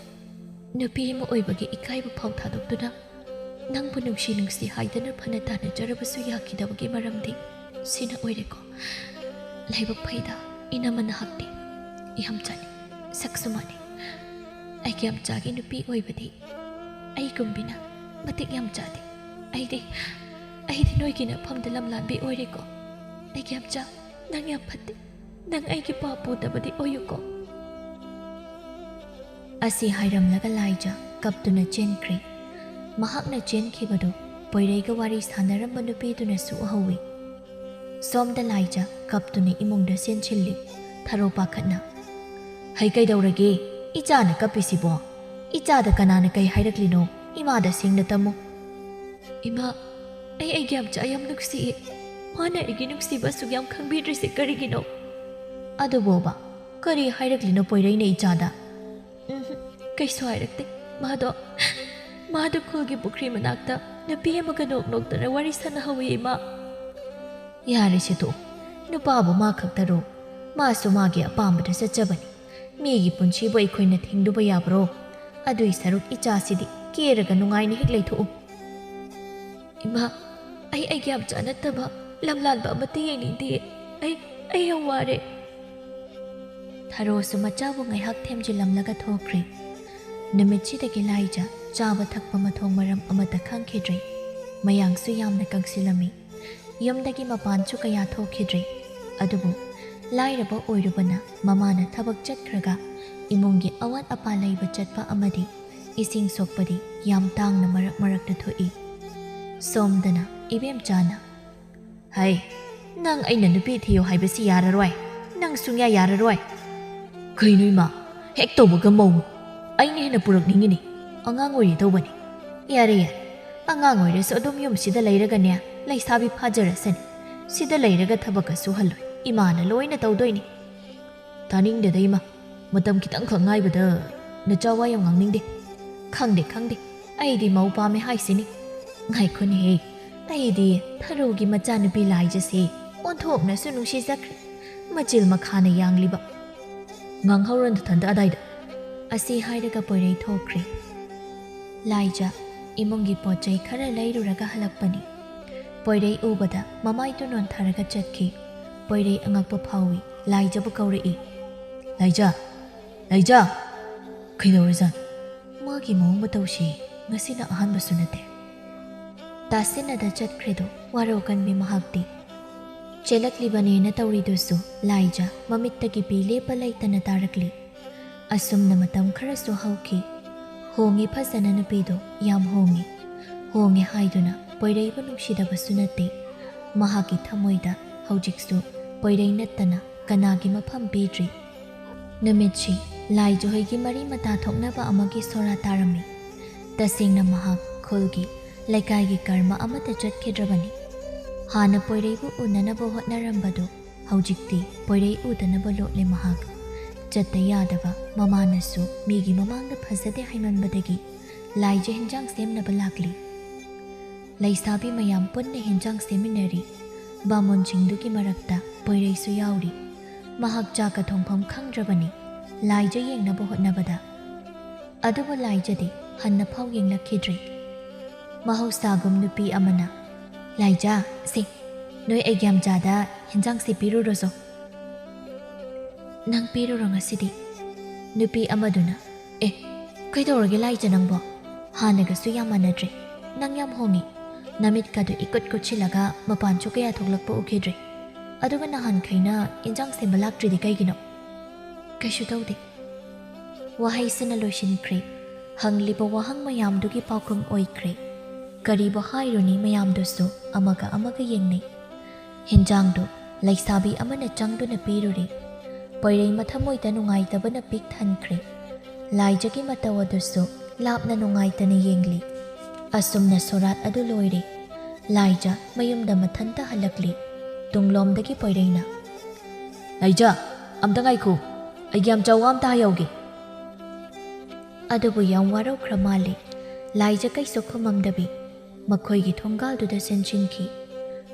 ꯅꯨꯄꯤ ꯑꯃ ꯑꯣꯏꯕꯒꯤ ꯏꯀꯥꯏꯕ ꯐꯥꯎ ꯊꯥꯗꯣꯛꯇꯨꯅ ꯅꯪꯕꯨ ꯅꯨꯡꯁꯤ ꯅꯨꯡꯁꯤ ꯍꯥꯏꯗꯅ ꯐꯅ ꯇꯥꯟꯅꯖꯔꯕꯁꯨ ꯌꯥꯈꯤꯗꯕꯒꯤ ꯃꯔꯝꯗꯤ ꯁꯤꯅ ꯑꯣꯏꯔꯦꯀꯣ꯫ ꯂꯥꯏꯕꯛ ꯐꯩꯗ, ꯏꯅꯝꯃ ꯅꯍꯥꯛꯇꯤ ꯌꯥꯝ ꯆꯥꯅꯤ, ꯁꯛꯁꯨ ꯃꯥꯟꯅꯩ꯫ ꯑꯩꯒꯤ ꯌꯥꯝꯆꯥꯒꯤ ꯅꯨꯄꯤ ꯑꯣꯏꯕꯗꯤ ꯑꯩꯒꯨꯝꯕꯤꯅ ꯃꯇꯤꯛ ꯌꯥꯝ ꯆꯥꯗꯦ꯫ ꯑꯩꯗꯤ, ꯑꯩꯗꯤ ꯅꯣꯏꯒꯤ ꯅꯐꯝꯗ ꯂꯝꯂꯥꯟꯕꯤ ꯑꯣꯏꯔꯦꯀꯣ꯫ ꯑꯩꯒꯤ ꯌꯥꯝꯆꯥ, ꯅꯪ ꯌꯥꯝ ꯐꯠꯇꯦ꯫ ꯅꯪ ꯑꯩꯒꯤ ꯄꯥꯞ ꯄꯨꯗꯕꯗꯤ ꯑꯣꯏꯌꯨꯀꯣ꯫" ꯑꯁꯤ ꯍꯥꯏꯔꯝꯂꯒ ꯂꯥꯏꯖ ꯀꯞꯇꯨꯅ ꯆꯦꯟꯈ꯭ꯔꯦ꯫ ꯃꯍꯥꯛꯅ ꯆꯦꯟꯈꯤꯕꯗꯨ ꯄꯣꯏꯔꯩꯒ ꯋꯥꯔꯤ ꯁꯥꯟꯅꯔꯝꯕ ꯅꯨꯄꯤꯗꯨꯅꯁꯨ ꯎꯍꯧꯏ꯫ ꯁꯣꯝꯗ ꯂꯥꯏꯖ ꯀꯞꯇꯨꯅ ꯏꯃꯨꯡꯗ ꯆꯦꯟꯁꯤꯜꯂꯤ꯫ ꯊꯔꯣ ꯄꯥꯈꯠꯅ, "ꯍꯩ, ꯀꯩꯗꯧꯔꯒꯦ? ꯏꯆꯥꯅ ꯀꯞꯄꯤꯁꯤꯕꯣ? ꯏꯆꯥꯗ ꯀꯅꯥꯅ ꯀꯩ ꯍꯥꯏꯔꯛꯂꯤꯅꯣ? ꯏꯃꯥꯗ ꯁꯦꯡꯅ ꯇꯝꯃꯨ꯫" "ꯏꯃꯥ, ꯑꯩ ꯑꯩꯒꯤ ꯌꯥꯝꯆꯥ ꯌꯥꯝ ꯅꯨꯡꯁꯤꯌꯦ꯫ ꯃꯥꯅ ꯑꯩꯒꯤ ꯅꯨꯡꯁꯤꯕ ꯑꯁꯨꯛ ꯌꯥꯝ ꯈꯪꯕꯤꯗ꯭ꯔꯤꯁꯦ ꯀꯔꯤꯒꯤꯅꯣ?" "ꯑꯗꯨꯕꯣꯕ, ꯀꯔꯤ ꯍꯥꯏꯔꯛꯂꯤꯅꯣ ꯄꯣꯏꯔꯩꯅ ꯏꯆꯥꯗ?" "ꯎꯝ, ꯀꯩꯁꯨ ꯍꯥꯏꯔꯛꯇꯦ꯫ ꯃꯥꯗꯣ, ꯃꯥꯗꯣ ꯈꯨꯜꯒꯤ ꯄꯨꯈ꯭ꯔꯤ ꯃꯅꯥꯛꯇ ꯅꯨꯄꯤ ꯑꯃꯒ ꯅꯣꯛ ꯅꯣꯛꯇꯅ ꯋꯥꯔꯤ ꯁꯥꯟꯅꯍꯧꯋꯤ, ꯏꯃꯥ꯫" "ꯌꯥꯔꯦꯁꯦ ꯇꯣꯛꯑꯣ꯫ ꯅꯨꯄꯥꯕꯨ ꯃꯥ ꯈꯛꯇꯔꯣ? ꯃꯥꯁꯨ ꯃꯥꯒꯤ ꯑꯄꯥꯝꯕꯗ ꯆꯠꯆꯕꯅꯤ꯫ ꯃꯤꯒꯤ ꯄꯨꯟꯁꯤꯕꯨ ꯑꯩꯈꯣꯏꯅ ꯊꯤꯡꯂꯨꯕ ꯌꯥꯕ꯭ꯔꯣ? ꯑꯗꯨꯏ ꯁꯔꯨꯛ ꯏꯆꯥꯁꯤꯗꯤ ꯀꯦꯔꯒ ꯅꯨꯡꯉꯥꯏꯅ ꯍꯦꯛ ꯂꯩꯊꯣꯛꯎ꯫" "ꯏꯃꯥ, ꯑꯩ ꯑꯩꯒꯤ ꯌꯥꯝꯆꯥ ꯅꯠꯇꯕ ꯂꯝꯂꯥꯟꯕ ꯑꯃꯠꯇ ꯌꯦꯡꯅꯤꯡꯗꯤꯌꯦ꯫ ꯑꯩ, ꯑꯩ ꯌꯥꯝ ꯋꯥꯔꯦ꯫" ꯊꯔꯣꯁꯨ ꯃꯆꯥꯕꯨ ꯉꯥꯏꯍꯥꯛ ꯊꯦꯝꯖꯤꯜꯂꯝꯂꯒ ꯊꯣꯛꯈ꯭ꯔꯦ꯫ ꯅꯨꯃꯤꯠꯁꯤꯗꯒꯤ ꯂꯥꯏꯖ ꯆꯥꯕ ꯊꯛꯄ ꯃꯊꯣꯡ ꯃꯔꯝ ꯑꯃꯠꯇ ꯈꯪꯈꯤꯗ꯭ꯔꯦ꯫ ꯃꯌꯥꯡꯁꯨ ꯌꯥꯝꯅ ꯀꯪꯁꯤꯜꯂꯝꯃꯤ꯫ ꯌꯨꯝꯗꯒꯤ ꯃꯄꯥꯟꯁꯨ ꯀꯌꯥ ꯊꯣꯛꯈꯤꯗ꯭ꯔꯦ꯫ ꯑꯗꯨꯕꯨ ꯂꯥꯏꯔꯕ ꯑꯣꯏꯔꯨꯕꯅ ꯃꯃꯥꯅ ꯊꯕꯛ ꯆꯠꯈ꯭ꯔꯒ ꯏꯃꯨꯡꯒꯤ ꯑꯋꯥꯠ ꯑꯄꯥ ꯂꯩꯕ ꯆꯠꯄ ꯑꯃꯗꯤ ꯏꯁꯤꯡ ꯁꯣꯛꯄꯗꯤ ꯌꯥꯝ ꯇꯥꯡꯅ ꯃꯔꯛ ꯃꯔꯛꯇ ꯊꯣꯛꯏ꯫ ꯁꯣꯝꯗꯅ ꯏꯕꯦꯝꯆꯥꯅ, "ꯍꯩ, ꯅꯪ ꯑꯩꯅ ꯅꯨꯄꯤ ꯊꯤꯌꯨ ꯍꯥꯏꯕꯁꯤ ꯌꯥꯔꯔꯣꯏ꯫ "ꯅꯪ ꯁꯨꯡꯌꯥ ꯌꯥꯔꯔꯣꯏ꯫" "ꯀꯩꯅꯣ ꯏꯃꯥ, ꯍꯦꯛ ꯇꯧꯕꯒ ꯃꯧ? ꯑꯩꯅ ꯍꯦꯟꯅ ꯄꯨꯔꯛꯅꯤꯡꯉꯤꯅꯦ꯫ ꯑꯉꯥꯡ ꯑꯣꯏꯔꯤ ꯇꯧꯕꯅꯤ꯫" "ꯌꯥꯔꯦ, ꯌꯥꯔꯦ꯫ ꯑꯉꯥꯡ ꯑꯣꯏꯔꯁꯨ ꯑꯗꯨꯝ ꯌꯨꯝꯁꯤꯗ ꯂꯩꯔꯒꯅꯦ, ꯂꯩꯁꯥꯕꯤ ꯐꯥꯖꯔꯁꯅꯤ꯫ ꯁꯤꯗ ꯂꯩꯔꯒ ꯊꯕꯛꯀ ꯁꯨꯍꯜꯂꯣꯏ꯫ ꯏꯃꯥꯅ ꯂꯣꯏꯅ ꯇꯧꯗꯣꯏꯅꯤ꯫" "ꯇꯥꯅꯤꯡꯗꯦꯗ ꯏꯃꯥ꯫ ꯃꯇꯝ ꯈꯤꯇꯪꯈꯛ ꯉꯥꯏꯕꯗ ꯅꯆꯥ ꯋꯥ ꯌꯥꯝ ꯉꯥꯡꯅꯤꯡꯗꯦ꯫" "ꯈꯪꯗꯦ, ꯈꯪꯗꯦ꯫ ꯑꯩꯗꯤ ꯃꯧ ꯄꯥꯝꯃꯦ ꯍꯥꯏꯁꯤꯅꯤ꯫" "ꯉꯥꯏꯈꯣꯅꯦꯍꯦ, ꯑꯩꯗꯤ ꯊꯔꯣꯒꯤ ꯃꯆꯥꯅꯨꯄꯤ ꯂꯥꯏꯖꯁꯦ ꯑꯣꯟꯊꯣꯛꯅꯁꯨ ꯅꯨꯡꯁꯤꯖꯈ꯭ꯔꯦ꯫ ꯃꯆꯤꯜ ꯃꯈꯥꯅ ꯌꯥꯡꯂꯤꯕ꯫" "ꯉꯥꯡꯍꯧꯔꯣ ꯅꯊꯟꯗ ꯑꯗꯥꯏꯗ꯫" ꯑꯁꯤ ꯍꯥꯏꯔꯒ ꯄꯣꯏꯔꯩ ꯊꯣꯛꯈ꯭ꯔꯦ꯫ ꯂꯥꯏꯖ ꯏꯃꯨꯡꯒꯤ ꯄꯣꯠ ꯆꯩ ꯈꯔ ꯂꯩꯔꯨꯔꯒ ꯍꯜꯂꯛꯄꯅꯤ꯫ ꯄꯣꯏꯔꯩ ꯎꯕꯗ ꯃꯃꯥꯏꯗꯨ ꯅꯣꯟꯊꯔꯒ ꯆꯠꯈꯤ꯫ ꯄꯣꯏꯔꯩ ꯑꯉꯛꯄ ꯐꯥꯎꯏ꯫ ꯂꯥꯏꯖꯕꯨ ꯀꯧꯔꯛꯏ꯫ "ꯂꯥꯏꯖ! ꯂꯥꯏꯖ!" "ꯀꯩꯗꯧꯔꯖꯥꯠꯅꯣ? ꯃꯥꯒꯤ ꯃꯑꯣꯡ ꯃꯇꯧꯁꯤ ꯉꯁꯤꯅ ꯑꯍꯥꯟꯕꯁꯨ ꯅꯠꯇꯦ꯫" ꯇꯥꯁꯤꯟꯅꯗ ꯆꯠꯈ꯭ꯔꯦꯗꯣ ꯋꯥꯔꯧ ꯀꯟꯕꯤ ꯃꯍꯥꯛꯇꯤ꯫ ꯆꯦꯜꯂꯛꯂꯤꯕꯅꯦꯅ ꯇꯧꯔꯤꯗꯨꯁꯨ ꯂꯥꯏꯖ ꯃꯃꯤꯠꯇꯒꯤ ꯄꯤ ꯂꯦꯞꯄ ꯂꯩꯇꯅ ꯇꯥꯔꯛꯂꯤ꯫ ꯑꯁꯨꯝꯅ ꯃꯇꯝ ꯈꯔꯁꯨ ꯍꯧꯈꯤ꯫ ꯍꯣꯡꯉꯤ ꯐꯖꯅ ꯅꯨꯄꯤꯗꯣ, ꯌꯥꯝ ꯍꯣꯡꯉꯤ꯫ ꯍꯣꯡꯉꯦ ꯍꯥꯏꯗꯨꯅ ꯄꯣꯏꯔꯩꯕꯨ ꯅꯨꯡꯁꯤꯗꯕꯁꯨ ꯅꯠꯇꯦ꯫ ꯃꯍꯥꯛꯀꯤ ꯊꯃꯣꯏꯗ ꯍꯧꯖꯤꯛꯁꯨ ꯄꯣꯏꯔꯩ ꯅꯠꯇꯅ ꯀꯅꯥꯒꯤ ꯃꯐꯝ ꯄꯤꯗ꯭ꯔꯤ꯫ ꯅꯨꯃꯤꯠꯁꯤ ꯂꯥꯏꯖꯍꯣꯏꯒꯤ ꯃꯔꯤ ꯃꯇꯥ ꯊꯣꯛꯅꯕ ꯑꯃꯒꯤ ꯁꯣꯔꯥ ꯇꯥꯔꯝꯃꯤ꯫ ꯇꯁꯦꯡꯅ ꯃꯍꯥꯛ ꯈꯨꯜꯒꯤ, ꯂꯩꯀꯥꯏꯒꯤ ꯀꯔꯃ ꯑꯃꯠꯇ ꯆꯠꯈꯤꯗ꯭ꯔꯕꯅꯤ꯫ ꯍꯥꯟꯅ ꯄꯣꯏꯔꯩꯕꯨ ꯎꯅꯅꯕ ꯍꯣꯠꯅꯔꯝꯕꯗꯨ ꯍꯧꯖꯤꯛꯇꯤ ꯄꯣꯏꯔꯩ ꯎꯗꯅꯕ ꯂꯣꯠꯂꯦ ꯃꯍꯥꯛ꯫ ꯆꯠꯇ ꯌꯥꯗꯕ ꯃꯃꯥꯅꯁꯨ ꯃꯤꯒꯤ ꯃꯃꯥꯡꯗ ꯐꯖꯗꯦ ꯍꯥꯏꯃꯟꯕꯗꯒꯤ ꯂꯥꯏꯖ ꯍꯤꯟꯖꯥꯡ ꯁꯦꯝꯅꯕ ꯂꯥꯛꯂꯤ꯫ ꯂꯩꯁꯥꯕꯤ ꯃꯌꯥꯝ ꯄꯨꯟꯅ ꯍꯤꯟꯖꯥꯡ ꯁꯦꯝꯃꯤꯟꯅꯔꯤ꯫ ꯕꯥꯃꯣꯟꯁꯤꯡꯗꯨꯒꯤ ꯃꯔꯛꯇ ꯄꯣꯏꯔꯩꯁꯨ ꯌꯥꯎꯔꯤ꯫ ꯃꯍꯥꯛ ꯆꯥꯛꯀ ꯊꯣꯡꯐꯝ ꯈꯪꯗ꯭ꯔꯕꯅꯤ꯫ ꯂꯥꯏꯖ ꯌꯦꯡꯅꯕ ꯍꯣꯠꯅꯕꯗ ꯑꯗꯨꯕꯨ ꯂꯥꯏꯖꯗꯤ ꯍꯟꯅ ꯐꯥꯎ ꯌꯦꯡꯂꯛꯈꯤꯗ꯭ꯔꯦ꯫ ꯃꯍꯧꯁꯥꯒꯨꯝ ꯅꯨꯄꯤ ꯑꯃꯅ, "ꯂꯥꯏꯖ, ꯁꯦ, ꯅꯣꯏ ꯑꯩꯒ꯭ꯌꯥꯝꯖꯥꯗ ꯍꯤꯟꯖꯥꯡꯁꯦ ꯄꯤꯔꯨꯔꯣꯁꯣ꯫" "ꯅꯪ ꯄꯤꯔꯨꯔꯣ ꯉꯁꯤꯗꯤ꯫" ꯅꯨꯄꯤ ꯑꯃꯗꯨꯅ, "ꯑꯦ, ꯀꯩꯗꯧꯔꯒꯦ ꯂꯥꯏꯖ ꯅꯪꯕꯣ? ꯍꯥꯟꯅꯒꯁꯨ ꯌꯥꯝ ꯃꯥꯟꯅꯗ꯭ꯔꯦ꯫ ꯅꯪ ꯌꯥꯝ ꯍꯣꯡꯉꯤ꯫ ꯅꯃꯤꯠꯀꯗꯨ ꯏꯀꯨꯠ ꯀꯨꯠꯁꯤꯜꯂꯒ ꯃꯄꯥꯟꯁꯨ ꯀꯌꯥ ꯊꯣꯛꯂꯛꯄ ꯎꯈꯤꯗ꯭ꯔꯦ꯫ ꯑꯗꯨꯒ ꯅꯍꯥꯟꯈꯩꯅ ꯏꯟꯖꯥꯡ ꯁꯦꯝꯕ ꯂꯥꯛꯇ꯭ꯔꯤꯗꯤ ꯀꯩꯒꯤꯅꯣ?" "ꯀꯩꯁꯨ ꯇꯧꯗꯦ꯫" ꯋꯥꯍꯩꯁꯤꯅ ꯂꯣꯏꯁꯤꯟꯈ꯭ꯔꯦ꯫ ꯍꯪꯂꯤꯕ ꯋꯥꯍꯪ ꯃꯌꯥꯝꯗꯨꯒꯤ ꯄꯥꯎꯈꯨꯝ ꯑꯣꯏꯈ꯭ꯔꯦ꯫ ꯀꯔꯤꯕꯨ ꯍꯥꯏꯔꯨꯅꯤ, ꯃꯌꯥꯝꯗꯨꯁꯨ ꯑꯃꯒ ꯑꯃꯒ ꯌꯦꯡꯅꯩ꯫ ꯍꯤꯟꯖꯥꯡꯗꯨ ꯂꯩꯁꯥꯕꯤ ꯑꯃꯅ ꯆꯪꯗꯨꯅ ꯄꯤꯔꯨꯔꯦ꯫ ꯄꯣꯏꯔꯩ ꯃꯊꯃꯣꯏꯗ ꯅꯨꯡꯉꯥꯏꯇꯕꯅ ꯄꯤꯛ ꯊꯟꯈ꯭ꯔꯦ꯫ ꯂꯥꯏꯖꯒꯤ ꯃꯇꯧ ꯑꯗꯨꯁꯨ ꯂꯥꯞꯅ ꯅꯨꯡꯉꯥꯏꯇꯅ ꯌꯦꯡꯂꯤ꯫ ꯑꯁꯨꯝꯅ ꯁꯣꯔꯥꯠ ꯑꯗꯨ ꯂꯣꯏꯔꯦ꯫ ꯂꯥꯏꯖ ꯃꯌꯨꯝꯗ ꯃꯊꯟꯇ ꯍꯜꯂꯛꯂꯤ꯫ ꯇꯨꯡꯂꯣꯝꯗꯒꯤ ꯄꯣꯏꯔꯩꯅ, "ꯂꯥꯏꯖ, ꯑꯝꯇ ꯉꯥꯏꯈꯣ, ꯑꯩꯒꯤ ꯌꯥꯝꯆꯥ ꯋꯥ ꯑꯝꯇ ꯍꯥꯏꯍꯧꯒꯦ꯫" ꯑꯗꯨꯕꯨ ꯌꯥꯝ ꯋꯥꯔꯧꯈ꯭ꯔ ꯃꯥꯜꯂꯦ꯫ ꯂꯥꯏꯖ ꯀꯩꯁꯨ ꯈꯨꯝꯃꯝꯗꯕꯤ ꯃꯈꯣꯏꯒꯤ ꯊꯣꯡꯒꯥꯜꯗꯨꯗ ꯆꯦꯟꯁꯤꯟꯈꯤ꯫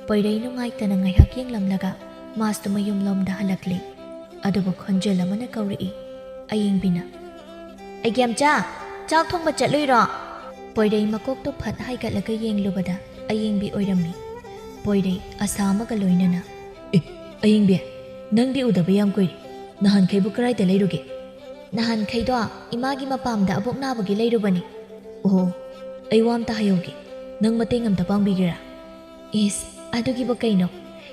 ꯄꯣꯏꯔꯩ ꯅꯨꯡꯉꯥꯏꯇꯅ ꯉꯥꯏꯍꯥꯛ ꯌꯦꯡꯂꯝꯂꯒ ꯃꯥꯁꯨ ꯃꯌꯨꯝꯂꯣꯝꯗ ꯍꯜꯂꯛꯂꯦ꯫ ꯑꯗꯨꯕꯨ ꯈꯣꯟꯖꯦꯜ ꯑꯃꯅ ꯀꯧꯔꯛꯏ꯫ ꯑꯌꯤꯡꯕꯤꯅ, "ꯑꯩꯒꯤ ꯌꯥꯝꯆꯥ, ꯆꯥꯛ ꯊꯣꯡꯕ ꯆꯠꯂꯨꯏꯔꯣ?" ꯄꯣꯏꯔꯩ ꯃꯀꯣꯛꯇꯨ ꯐꯠ ꯍꯥꯏꯒꯠꯂꯒ ꯌꯦꯡꯂꯨꯕꯗ ꯑꯌꯤꯡꯕꯤ ꯑꯣꯏꯔꯝꯃꯤ꯫ ꯄꯣꯏꯔꯩ ꯑꯁꯥ ꯑꯃꯒ ꯂꯣꯏꯅꯅ, "ꯑꯦ, ꯑꯌꯤꯡꯕꯤ, ꯅꯪꯗꯤ ꯎꯗꯕ ꯌꯥꯝ ꯀꯨꯏꯔꯦ꯫ ꯅꯍꯥꯟꯈꯩꯕꯨ ꯀꯗꯥꯏꯗ ꯂꯩꯔꯨꯒꯦ?" "ꯅꯍꯥꯟꯈꯩꯗꯣ ꯏꯃꯥꯒꯤ ꯃꯄꯥꯝꯗ ꯑꯕꯣꯛ ꯅꯥꯕꯒꯤ ꯂꯩꯔꯨꯕꯅꯤ꯫" "ꯑꯣꯍꯣ, ꯑꯩ ꯋꯥ ꯑꯝꯇ ꯍꯥꯏꯍꯧꯒꯦ꯫ ꯅꯪ ꯃꯇꯦꯡ ꯑꯝꯇ ꯄꯥꯡꯕꯤꯒꯦꯔꯥ?" "ꯏꯁ, ꯑꯗꯨꯒꯤꯕꯨ ꯀꯩꯅꯣ?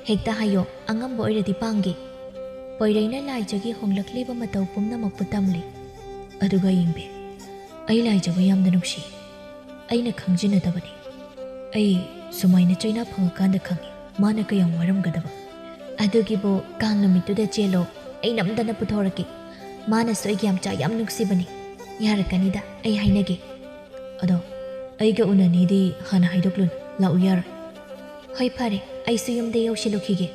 ꯍꯦꯛꯇ ꯍꯥꯏꯌꯣ, ꯑꯉꯝꯕ ꯑꯣꯏꯔꯗꯤ ꯄꯥꯡꯒꯦ꯫" ꯄꯣꯏꯔꯩꯅ ꯂꯥꯏꯖꯒꯤ ꯍꯣꯡꯂꯛꯂꯤꯕ ꯃꯇꯧ ꯄꯨꯝꯅꯃꯛꯄꯨ ꯇꯝꯂꯤ꯫ "ꯑꯗꯨꯒ ꯌꯦꯡꯕꯤ, ꯑꯩ ꯂꯥꯏꯖꯕꯨ ꯌꯥꯝꯅ ꯅꯨꯡꯁꯤ꯫ ꯑꯩꯅ ꯈꯪꯖꯤꯟꯅꯗꯕꯅꯤ꯫ ꯑꯩ ꯁꯨꯃꯥꯏꯅ ꯆꯩꯅꯥ ꯐꯪꯉꯀꯥꯟꯗ ꯈꯪꯉꯤ, ꯃꯥꯅ ꯀꯌꯥꯝ ꯋꯥꯔꯝꯒꯗꯕ꯫" "ꯑꯗꯨꯒꯤꯕꯨ ꯀꯥꯡ ꯅꯨꯃꯤꯠꯇꯨꯗ ꯆꯦꯜꯂꯣ, ꯑꯩ ꯅꯝꯗꯅ ꯄꯨꯊꯣꯔꯛꯀꯦ꯫ ꯃꯥꯅꯁꯨ ꯑꯩꯒꯤ ꯌꯥꯝꯆꯥ ꯌꯥꯝ ꯅꯨꯡꯁꯤꯕꯅꯤ꯫ ꯌꯥꯔꯛꯀꯅꯤꯗ, ꯑꯩ ꯍꯥꯏꯅꯒꯦ꯫" "ꯑꯗꯣ ꯑꯩꯒ ꯎꯅꯅꯤꯗꯤ ꯍꯥꯟꯅ ꯍꯥꯏꯗꯣꯛꯂꯨꯅꯨ, ꯂꯥꯛꯎ ꯌꯥꯔꯣꯏ꯫" "ꯍꯣꯏ, ꯐꯔꯦ, ꯑꯩꯁꯨ ꯌꯨꯝꯗ ꯌꯧꯁꯤꯜꯂꯨꯈꯤꯒꯦ꯫"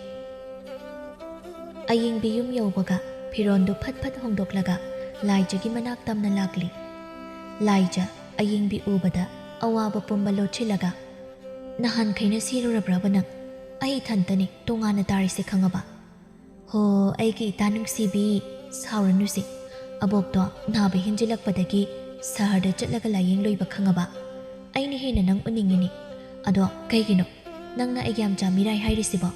ꯑꯌꯤꯡꯕꯤ ꯌꯨꯝ ꯌꯧꯕꯒ ꯐꯤꯔꯣꯟꯗꯨ ꯐꯠ ꯐꯠ ꯍꯣꯡꯗꯣꯛꯂꯒ ꯂꯥꯏꯖꯒꯤ ꯃꯅꯥꯛ ꯇꯝꯅ ꯂꯥꯛꯂꯤ꯫ ꯂꯥꯏꯖ ꯑꯌꯤꯡꯕꯤ ꯎꯕꯗ ꯑꯋꯥꯕ ꯄꯨꯝꯕ ꯂꯣꯠꯁꯤꯜꯂꯒ, "ꯅꯍꯥꯟꯈꯩꯅ ꯁꯤꯔꯨꯔꯕ꯭ꯔꯕ ꯅꯪ? ꯑꯩ ꯏꯊꯟꯇꯅꯤ ꯇꯣꯉꯥꯟꯅ ꯇꯥꯔꯤꯁꯦ, ꯈꯪꯉꯕ?" "ꯍꯣ, ꯑꯩꯒꯤ ꯏꯇꯥ ꯅꯨꯡꯁꯤꯕꯤ, ꯁꯥꯎꯔꯅꯨꯁꯦ꯫ ꯑꯕꯣꯛꯇꯣ ꯅꯥꯕ ꯍꯦꯟꯖꯤꯜꯂꯛꯄꯗꯒꯤ ꯁꯍꯔꯗ ꯆꯠꯂꯒ ꯂꯥꯌꯦꯡꯂꯨꯏꯕ, ꯈꯪꯉꯕ? ꯑꯩꯅ ꯍꯦꯟꯅ ꯅꯪ ꯎꯅꯤꯡꯉꯤꯅꯦ꯫ ꯑꯗꯣ ꯀꯩꯒꯤꯅꯣ ꯅꯪꯅ ꯑꯩꯒꯤ ꯌꯥꯝꯆꯥ ꯃꯤꯔꯥꯏ ꯍꯥꯏꯔꯤꯁꯤꯕꯣ?"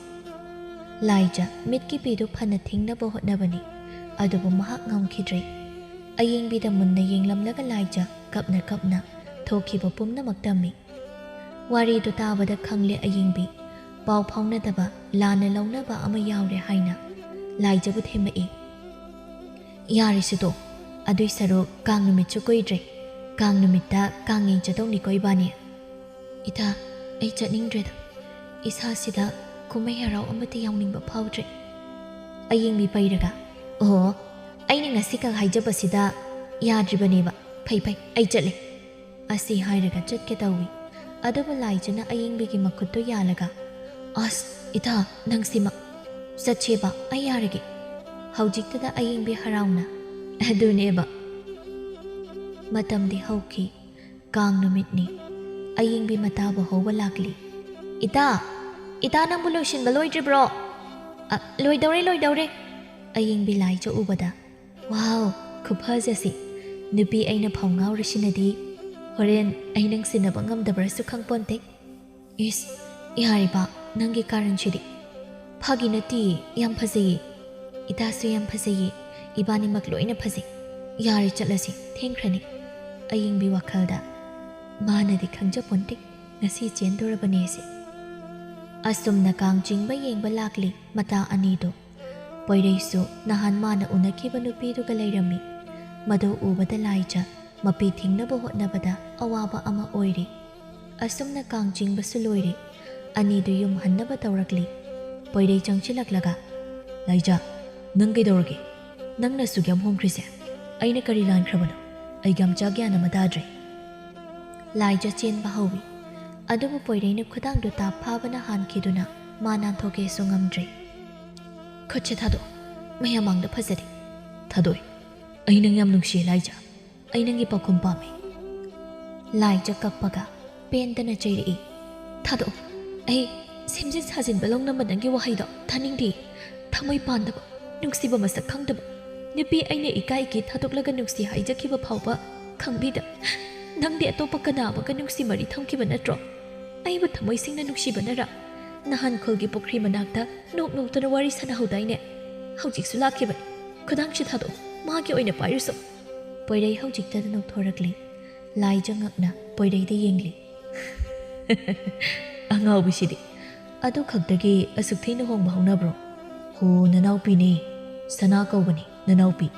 ꯂꯥꯏꯖ ꯃꯤꯠꯀꯤ ꯄꯤꯗꯨ ꯐꯅ ꯊꯤꯡꯅꯕ ꯍꯣꯠꯅꯕꯅꯤ, ꯑꯗꯨꯕꯨ ꯃꯍꯥꯛ ꯉꯝꯈꯤꯗ꯭ꯔꯦ꯫ ꯑꯌꯤꯡꯕꯤꯗ ꯃꯨꯟꯅ ꯌꯦꯡꯂꯝꯂꯒ ꯂꯥꯏꯖ ꯀꯞꯅ ꯀꯞꯅ ꯊꯣꯛꯈꯤꯕ ꯄꯨꯝꯅꯃꯛ ꯇꯝꯃꯤ꯫ ꯋꯥꯔꯤꯗꯨ ꯇꯥꯕꯗ ꯈꯪꯂꯦ ꯑꯌꯤꯡꯕꯤ, ꯄꯥꯎ ꯐꯥꯎꯅꯗꯕ, ꯂꯥꯟꯅ ꯂꯧꯅꯕ ꯑꯃ ꯌꯥꯎꯔꯦ ꯍꯥꯏꯅ ꯂꯥꯏꯖꯕꯨ ꯊꯦꯝꯃꯛꯏ꯫ "ꯌꯥꯔꯦꯁꯦ ꯇꯣꯛ, ꯑꯗꯨꯏ ꯁꯔꯨꯛ ꯀꯥꯡ ꯅꯨꯃꯤꯠꯁꯨ ꯀꯨꯏꯗ꯭ꯔꯦ꯫ ꯀꯥꯡ ꯅꯨꯃꯤꯠꯇ ꯀꯥꯡ ꯌꯦꯡ ꯆꯠꯇꯧꯅꯤꯀꯣ ꯏꯕꯥꯅꯤ꯫" "ꯏꯇꯥ, ꯑꯩ ꯆꯠꯅꯤꯡꯗ꯭ꯔꯦꯗ꯫ ꯏꯁꯥꯁꯤꯗ ꯀꯨꯝꯍꯩ ꯍꯔꯥꯎ ꯑꯃꯠꯇ ꯌꯥꯎꯅꯤꯡꯕ ꯐꯥꯎꯗ꯭ꯔꯦ꯫ ꯑꯌꯦꯡꯕꯤ ꯄꯩꯔꯒ, "ꯑꯣ, ꯑꯩꯅ ꯉꯁꯤꯈꯛ ꯍꯥꯏꯖꯕꯁꯤꯗ ꯌꯥꯗ꯭ꯔꯤꯕꯅꯦꯕ꯫ ꯐꯩ ꯐꯩ, ꯑꯩ ꯆꯠꯂꯦ" ꯑꯁꯤ ꯍꯥꯏꯔꯒ ꯆꯠꯀꯦ ꯇꯧꯏ꯫ ꯑꯗꯨꯕꯨ ꯂꯥꯏꯖꯅ ꯑꯌꯦꯡꯕꯤꯒꯤ ꯃꯈꯨꯠꯇꯨ ꯌꯥꯜꯂꯒ, "ꯑꯁ, ꯏꯇꯥ, ꯅꯪꯁꯤꯃ꯫ ꯆꯠꯁꯦꯕ, ꯑꯩ ꯌꯥꯔꯒꯦ"꯫ ꯍꯧꯖꯤꯛꯇꯗ ꯑꯌꯦꯡꯕꯤ ꯍꯔꯥꯎꯅ, "ꯑꯗꯨꯅꯦꯕ"꯫ ꯃꯇꯝꯗꯤ ꯍꯧꯈꯤ꯫ ꯀꯥꯡ ꯅꯨꯃꯤꯠꯅꯤ꯫ ꯑꯌꯦꯡꯕꯤ ꯃꯇꯥꯕꯨ ꯍꯧꯕ ꯂꯥꯛꯂꯤ꯫ "ꯏꯇꯥ! ꯏꯇꯥ, ꯅꯪꯕꯨ ꯂꯣꯏꯁꯤꯟꯕ ꯂꯣꯏꯗ꯭ꯔꯤꯕ꯭ꯔꯣ?" "ꯑ, ꯂꯣꯏꯗꯧꯔꯦ, ꯂꯣꯏꯗꯧꯔꯦ"꯫ ꯑꯌꯦꯡꯕꯤ ꯂꯥꯏꯖ ꯎꯕꯗ, "ꯋꯥꯎ, ꯈꯨꯐꯖꯁꯤ! ꯅꯨꯄꯤ ꯑꯩꯅ ꯐꯧ ꯉꯥꯎꯔꯤꯁꯤꯅꯗꯤ ꯍꯣꯔꯦꯟ ꯑꯩ ꯅꯪ ꯁꯤꯟꯅꯕ ꯉꯝꯗꯕ꯭ꯔꯁꯨ ꯈꯪꯄꯣꯟꯇꯦ"꯫ "ꯏꯁ, ꯌꯥꯔꯦꯕ, ꯅꯪꯒꯤ ꯀꯥꯔꯟꯁꯤꯗꯤ"꯫ "ꯐꯥꯒꯤ ꯅꯠꯇꯤꯌꯦ, ꯌꯥꯝ ꯐꯖꯩꯌꯦ꯫ ꯏꯇꯥꯁꯨ ꯌꯥꯝ ꯐꯖꯩꯌꯦ꯫ ꯏꯕꯥꯅꯤꯃꯛ ꯂꯣꯏꯅ ꯐꯖꯩ꯫ ꯌꯥꯔꯦ, ꯆꯠꯂꯁꯤ, ꯊꯦꯡꯈ꯭ꯔꯅꯤ"꯫ ꯑꯌꯦꯡꯕꯤ ꯋꯥꯈꯜꯗ, "ꯃꯥꯅꯗꯤ ꯈꯪꯖꯄꯣꯟꯇꯦ ꯉꯁꯤ ꯆꯦꯟꯗꯣꯔꯕꯅꯦꯁꯦ"꯫ ꯑꯁꯨꯝꯅ ꯀꯥꯡ ꯆꯤꯡꯕ ꯌꯦꯡꯕ ꯂꯥꯛꯂꯤ ꯃꯇꯥ ꯑꯅꯤꯗꯨ꯫ ꯄꯣꯏꯔꯩꯁꯨ ꯅꯍꯥꯟ ꯃꯥꯅ ꯎꯅꯈꯤꯕ ꯅꯨꯄꯤꯗꯨꯒ ꯂꯩꯔꯝꯃꯤ꯫ ꯃꯗꯨ ꯎꯕꯗ ꯂꯥꯏꯖ ꯃꯄꯤ ꯊꯤꯡꯅꯕ ꯍꯣꯠꯅꯕꯗ ꯑꯋꯥꯕ ꯑꯃ ꯑꯣꯏꯔꯤ꯫ ꯑꯁꯨꯝꯅ ꯀꯥꯡ ꯆꯤꯡꯕꯁꯨ ꯂꯣꯏꯔꯦ꯫ ꯑꯅꯤꯗꯨ ꯌꯨꯝ ꯍꯟꯅꯕ ꯇꯧꯔꯛꯂꯤ꯫ ꯄꯣꯏꯔꯩ ꯆꯪꯁꯤꯜꯂꯛꯂꯒ, "ꯂꯥꯏꯖ, ꯅꯪ ꯀꯩꯗꯧꯔꯒꯦ? ꯅꯪꯅ ꯑꯁꯨꯛ ꯌꯥꯝ ꯍꯣꯡꯈ꯭ꯔꯤꯁꯦ? ꯑꯩꯅ ꯀꯔꯤ ꯂꯥꯟꯈ꯭ꯔꯕꯅꯣ? ꯑꯩ ꯒ꯭ꯌꯥꯟ ꯃꯆꯥ ꯒ꯭ꯌꯥꯟ ꯑꯃ ꯇꯥꯗ꯭ꯔꯦ"꯫ ꯂꯥꯏꯖ ꯆꯦꯟꯕ ꯍꯧꯏ꯫ ꯑꯗꯨꯕꯨ ꯄꯣꯏꯔꯩꯅ ꯈꯨꯗꯥꯡꯗꯨ ꯇꯥꯞ ꯐꯥꯕꯅ ꯍꯥꯟꯈꯤꯗꯨꯅ ꯃꯥ ꯅꯥꯟꯊꯣꯛꯀꯦꯁꯨ ꯉꯝꯗ꯭ꯔꯦ꯫ "ꯈꯨꯠꯁꯦ ꯊꯥꯗꯣꯛ꯫ ꯃꯌꯥꯝ ꯃꯥꯡꯗ ꯐꯖꯗꯦ"꯫ "ꯊꯥꯗꯣꯛꯑꯦ꯫ ꯑꯩ ꯅꯪ ꯌꯥꯝ ꯅꯨꯡꯁꯤꯌꯦ, ꯂꯥꯏꯖ꯫ ꯑꯩ ꯅꯪꯒꯤ ꯄꯥꯎꯈꯨꯝ ꯄꯥꯝꯃꯤ"꯫ ꯂꯥꯏꯖ ꯀꯞꯄꯒ ꯄꯦꯟꯗꯅ ꯆꯩꯔꯛꯏ꯫ "ꯊꯥꯗꯣꯛꯑꯣ꯫ ꯑꯩ ꯁꯦꯝꯖꯤꯟ ꯁꯥꯖꯤꯟꯕ ꯂꯧꯅꯕ ꯅꯪꯒꯤ ꯋꯥꯍꯩꯗꯣ ꯊꯥꯅꯤꯡꯗꯦ꯫ ꯊꯃꯣꯏ ꯄꯥꯟꯗꯕ, ꯅꯨꯡꯁꯤꯕ ꯃꯁꯛ ꯈꯪꯗꯕ ꯅꯨꯄꯤ ꯑꯩꯅ ꯏꯀꯥꯏꯒꯤ ꯊꯥꯗꯣꯛꯂꯒ ꯅꯨꯡꯁꯤ ꯍꯥꯏꯖꯈꯤꯕ ꯐꯥꯎꯕ ꯈꯪꯕꯤꯗ ꯅꯪꯗꯤ ꯑꯇꯣꯞꯄ ꯀꯅꯥ ꯑꯃꯒ ꯅꯨꯡꯁꯤ ꯃꯔꯤ ꯊꯝꯈꯤꯕ ꯅꯠꯇ꯭ꯔꯣ? ꯑꯩꯕꯨ ꯊꯃꯣꯏ ꯁꯦꯡꯅ ꯅꯨꯡꯁꯤꯕꯅꯔ? ꯅꯍꯥꯟ ꯈꯨꯜꯒꯤ ꯄꯨꯈ꯭ꯔꯤ ꯃꯅꯥꯛꯇ ꯅꯣꯛ ꯅꯣꯛꯇꯨꯅ ꯋꯥꯔꯤ ꯁꯥꯟꯅꯍꯧꯗꯥꯏꯅꯦ? ꯍꯧꯖꯤꯛꯁꯨ ꯂꯥꯛꯈꯤꯕꯅꯤ꯫ ꯈꯨꯗꯥꯡꯁꯤ ꯊꯥꯗꯣꯛꯑꯣ, ꯃꯥꯒꯤ ꯑꯣꯏꯅ ꯄꯥꯏꯔꯨꯁꯣ"꯫ ꯄꯣꯏꯔꯩ ꯍꯧꯖꯤꯛꯇꯗ ꯅꯣꯛꯊꯣꯔꯛꯂꯤ꯫ ꯂꯥꯏꯖ ꯉꯛꯅ ꯄꯣꯏꯔꯩꯗ ꯌꯦꯡꯂꯤ꯫ "ꯑꯉꯥꯎꯕꯤꯁꯤꯗꯤ꯫ ꯑꯗꯨ ꯈꯛꯇꯒꯤ ꯑꯁꯨꯛ ꯊꯤꯅ ꯍꯣꯡꯕ ꯍꯧꯅꯕ꯭ꯔꯣ? ꯍꯣ, ꯅꯅꯥꯎꯄꯤꯅꯦ꯫ ꯁꯅꯥ ꯀꯧꯕꯅꯤ, ꯅꯅꯥꯎꯄꯤ"꯫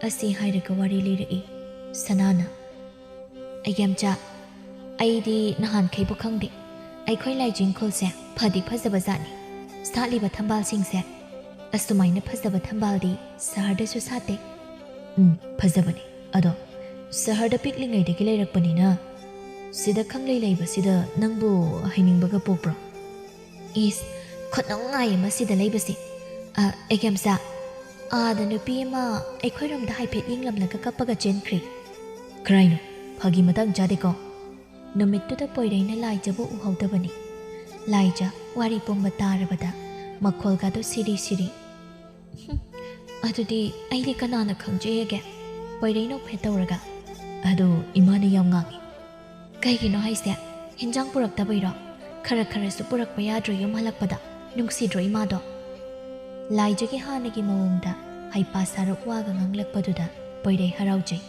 ꯑꯁꯤ ꯍꯥꯏꯔꯒ ꯋꯥꯔꯤ ꯂꯤꯔꯛꯏ꯫ ꯁꯅꯥꯅ, "ꯑꯩꯒꯦꯝꯆꯥ, ꯑꯩꯗꯤ ꯅꯍꯥꯟꯈꯩꯕꯨ ꯈꯪꯗꯦ꯫ ꯑꯩꯈꯣꯏ ꯂꯥꯏꯖꯤꯡ ꯈꯨꯜꯁꯦ ꯐꯗꯤ ꯐꯖꯕ ꯖꯥꯠꯅꯤ꯫ ꯁꯥꯠꯂꯤꯕ ꯊꯝꯕꯥꯜꯁꯤꯡꯁꯦ ꯑꯁꯨꯃꯥꯏꯅ ꯐꯖꯕ ꯊꯝꯕꯥꯜꯗꯤ ꯁꯍꯔꯗꯁꯨ ꯁꯥꯠꯇꯦ꯫ ꯎꯝ, ꯐꯖꯕꯅꯦ꯫ ꯑꯗꯣ ꯁꯍꯔꯗ ꯄꯤꯛꯂꯤꯉꯩꯗꯒꯤ ꯂꯩꯔꯛꯄꯅꯤꯅ ꯁꯤꯗ ꯈꯪꯂꯩ ꯂꯩꯕꯁꯤꯗ ꯅꯪꯕꯨ ꯍꯩꯅꯤꯡꯕꯒ ꯄꯣꯛꯄ꯭ꯔꯣ? ꯏꯁ, ꯈꯨꯅꯨꯡꯉꯥꯏ ꯑꯃ ꯁꯤꯗ ꯂꯩꯕꯁꯦ꯫ ꯑ, ꯑꯦꯒꯦꯝꯆꯥ, ꯑꯥꯗ ꯅꯨꯄꯤ ꯑꯃ ꯑꯩꯈꯣꯏꯔꯣꯝꯗ ꯍꯥꯏꯐꯦꯠ ꯌꯦꯡꯂꯝꯂꯒ ꯀꯞꯄꯒ ꯆꯦꯟꯈ꯭ꯔꯦ꯫ ꯀꯔꯥꯏꯅꯣ? ꯐꯥꯒꯤ ꯃꯇꯥꯡ ꯆꯥꯗꯦꯀꯣ꯫ ꯅꯨꯃꯤꯠꯇꯨꯗ ꯄꯣꯏꯔꯩꯅ ꯂꯥꯏꯖꯕꯨ ꯎꯍꯧꯗꯕꯅꯤ꯫ ꯂꯥꯏꯖ ꯋꯥꯔꯤ ꯄꯨꯝꯕ ꯇꯥꯔꯕꯗ ꯃꯈꯣꯜꯒꯗꯣ ꯁꯤꯔꯤ ꯁꯤꯔꯤ꯫ "ꯍꯨꯝ, ꯑꯗꯨꯗꯤ ꯑꯩꯗꯤ ꯀꯅꯥꯅ ꯈꯪꯖꯩꯑꯒꯦ?" ꯄꯣꯏꯔꯩ ꯅꯣꯛꯐꯦꯠ ꯇꯧꯔꯒ꯫ "ꯑꯗꯨ ꯏꯃꯥꯅ ꯌꯥꯝ ꯉꯥꯡꯉꯤ꯫" "ꯀꯩꯒꯤꯅꯣ ꯍꯥꯏꯁꯦ? ꯍꯤꯟꯖꯥꯡ ꯄꯨꯔꯛꯇꯕꯩꯔꯣ? ꯈꯔ ꯈꯔꯁꯨ ꯄꯨꯔꯛꯄ ꯌꯥꯗ꯭ꯔꯣ ꯌꯨꯝ ꯍꯜꯂꯛꯄꯗ? ꯅꯨꯡꯁꯤꯗ꯭ꯔꯣ ꯏꯃꯥꯗꯣ?" ꯂꯥꯏꯖꯒꯤ ꯍꯥꯟꯅꯒꯤ ꯃꯑꯣꯡꯗ ꯍꯩꯄꯥ ꯁꯥꯔꯞ ꯋꯥꯒ ꯉꯥꯡꯂꯛꯄꯗꯨꯗ ꯄꯣꯏꯔꯩ ꯍꯔꯥꯎꯖꯩ꯫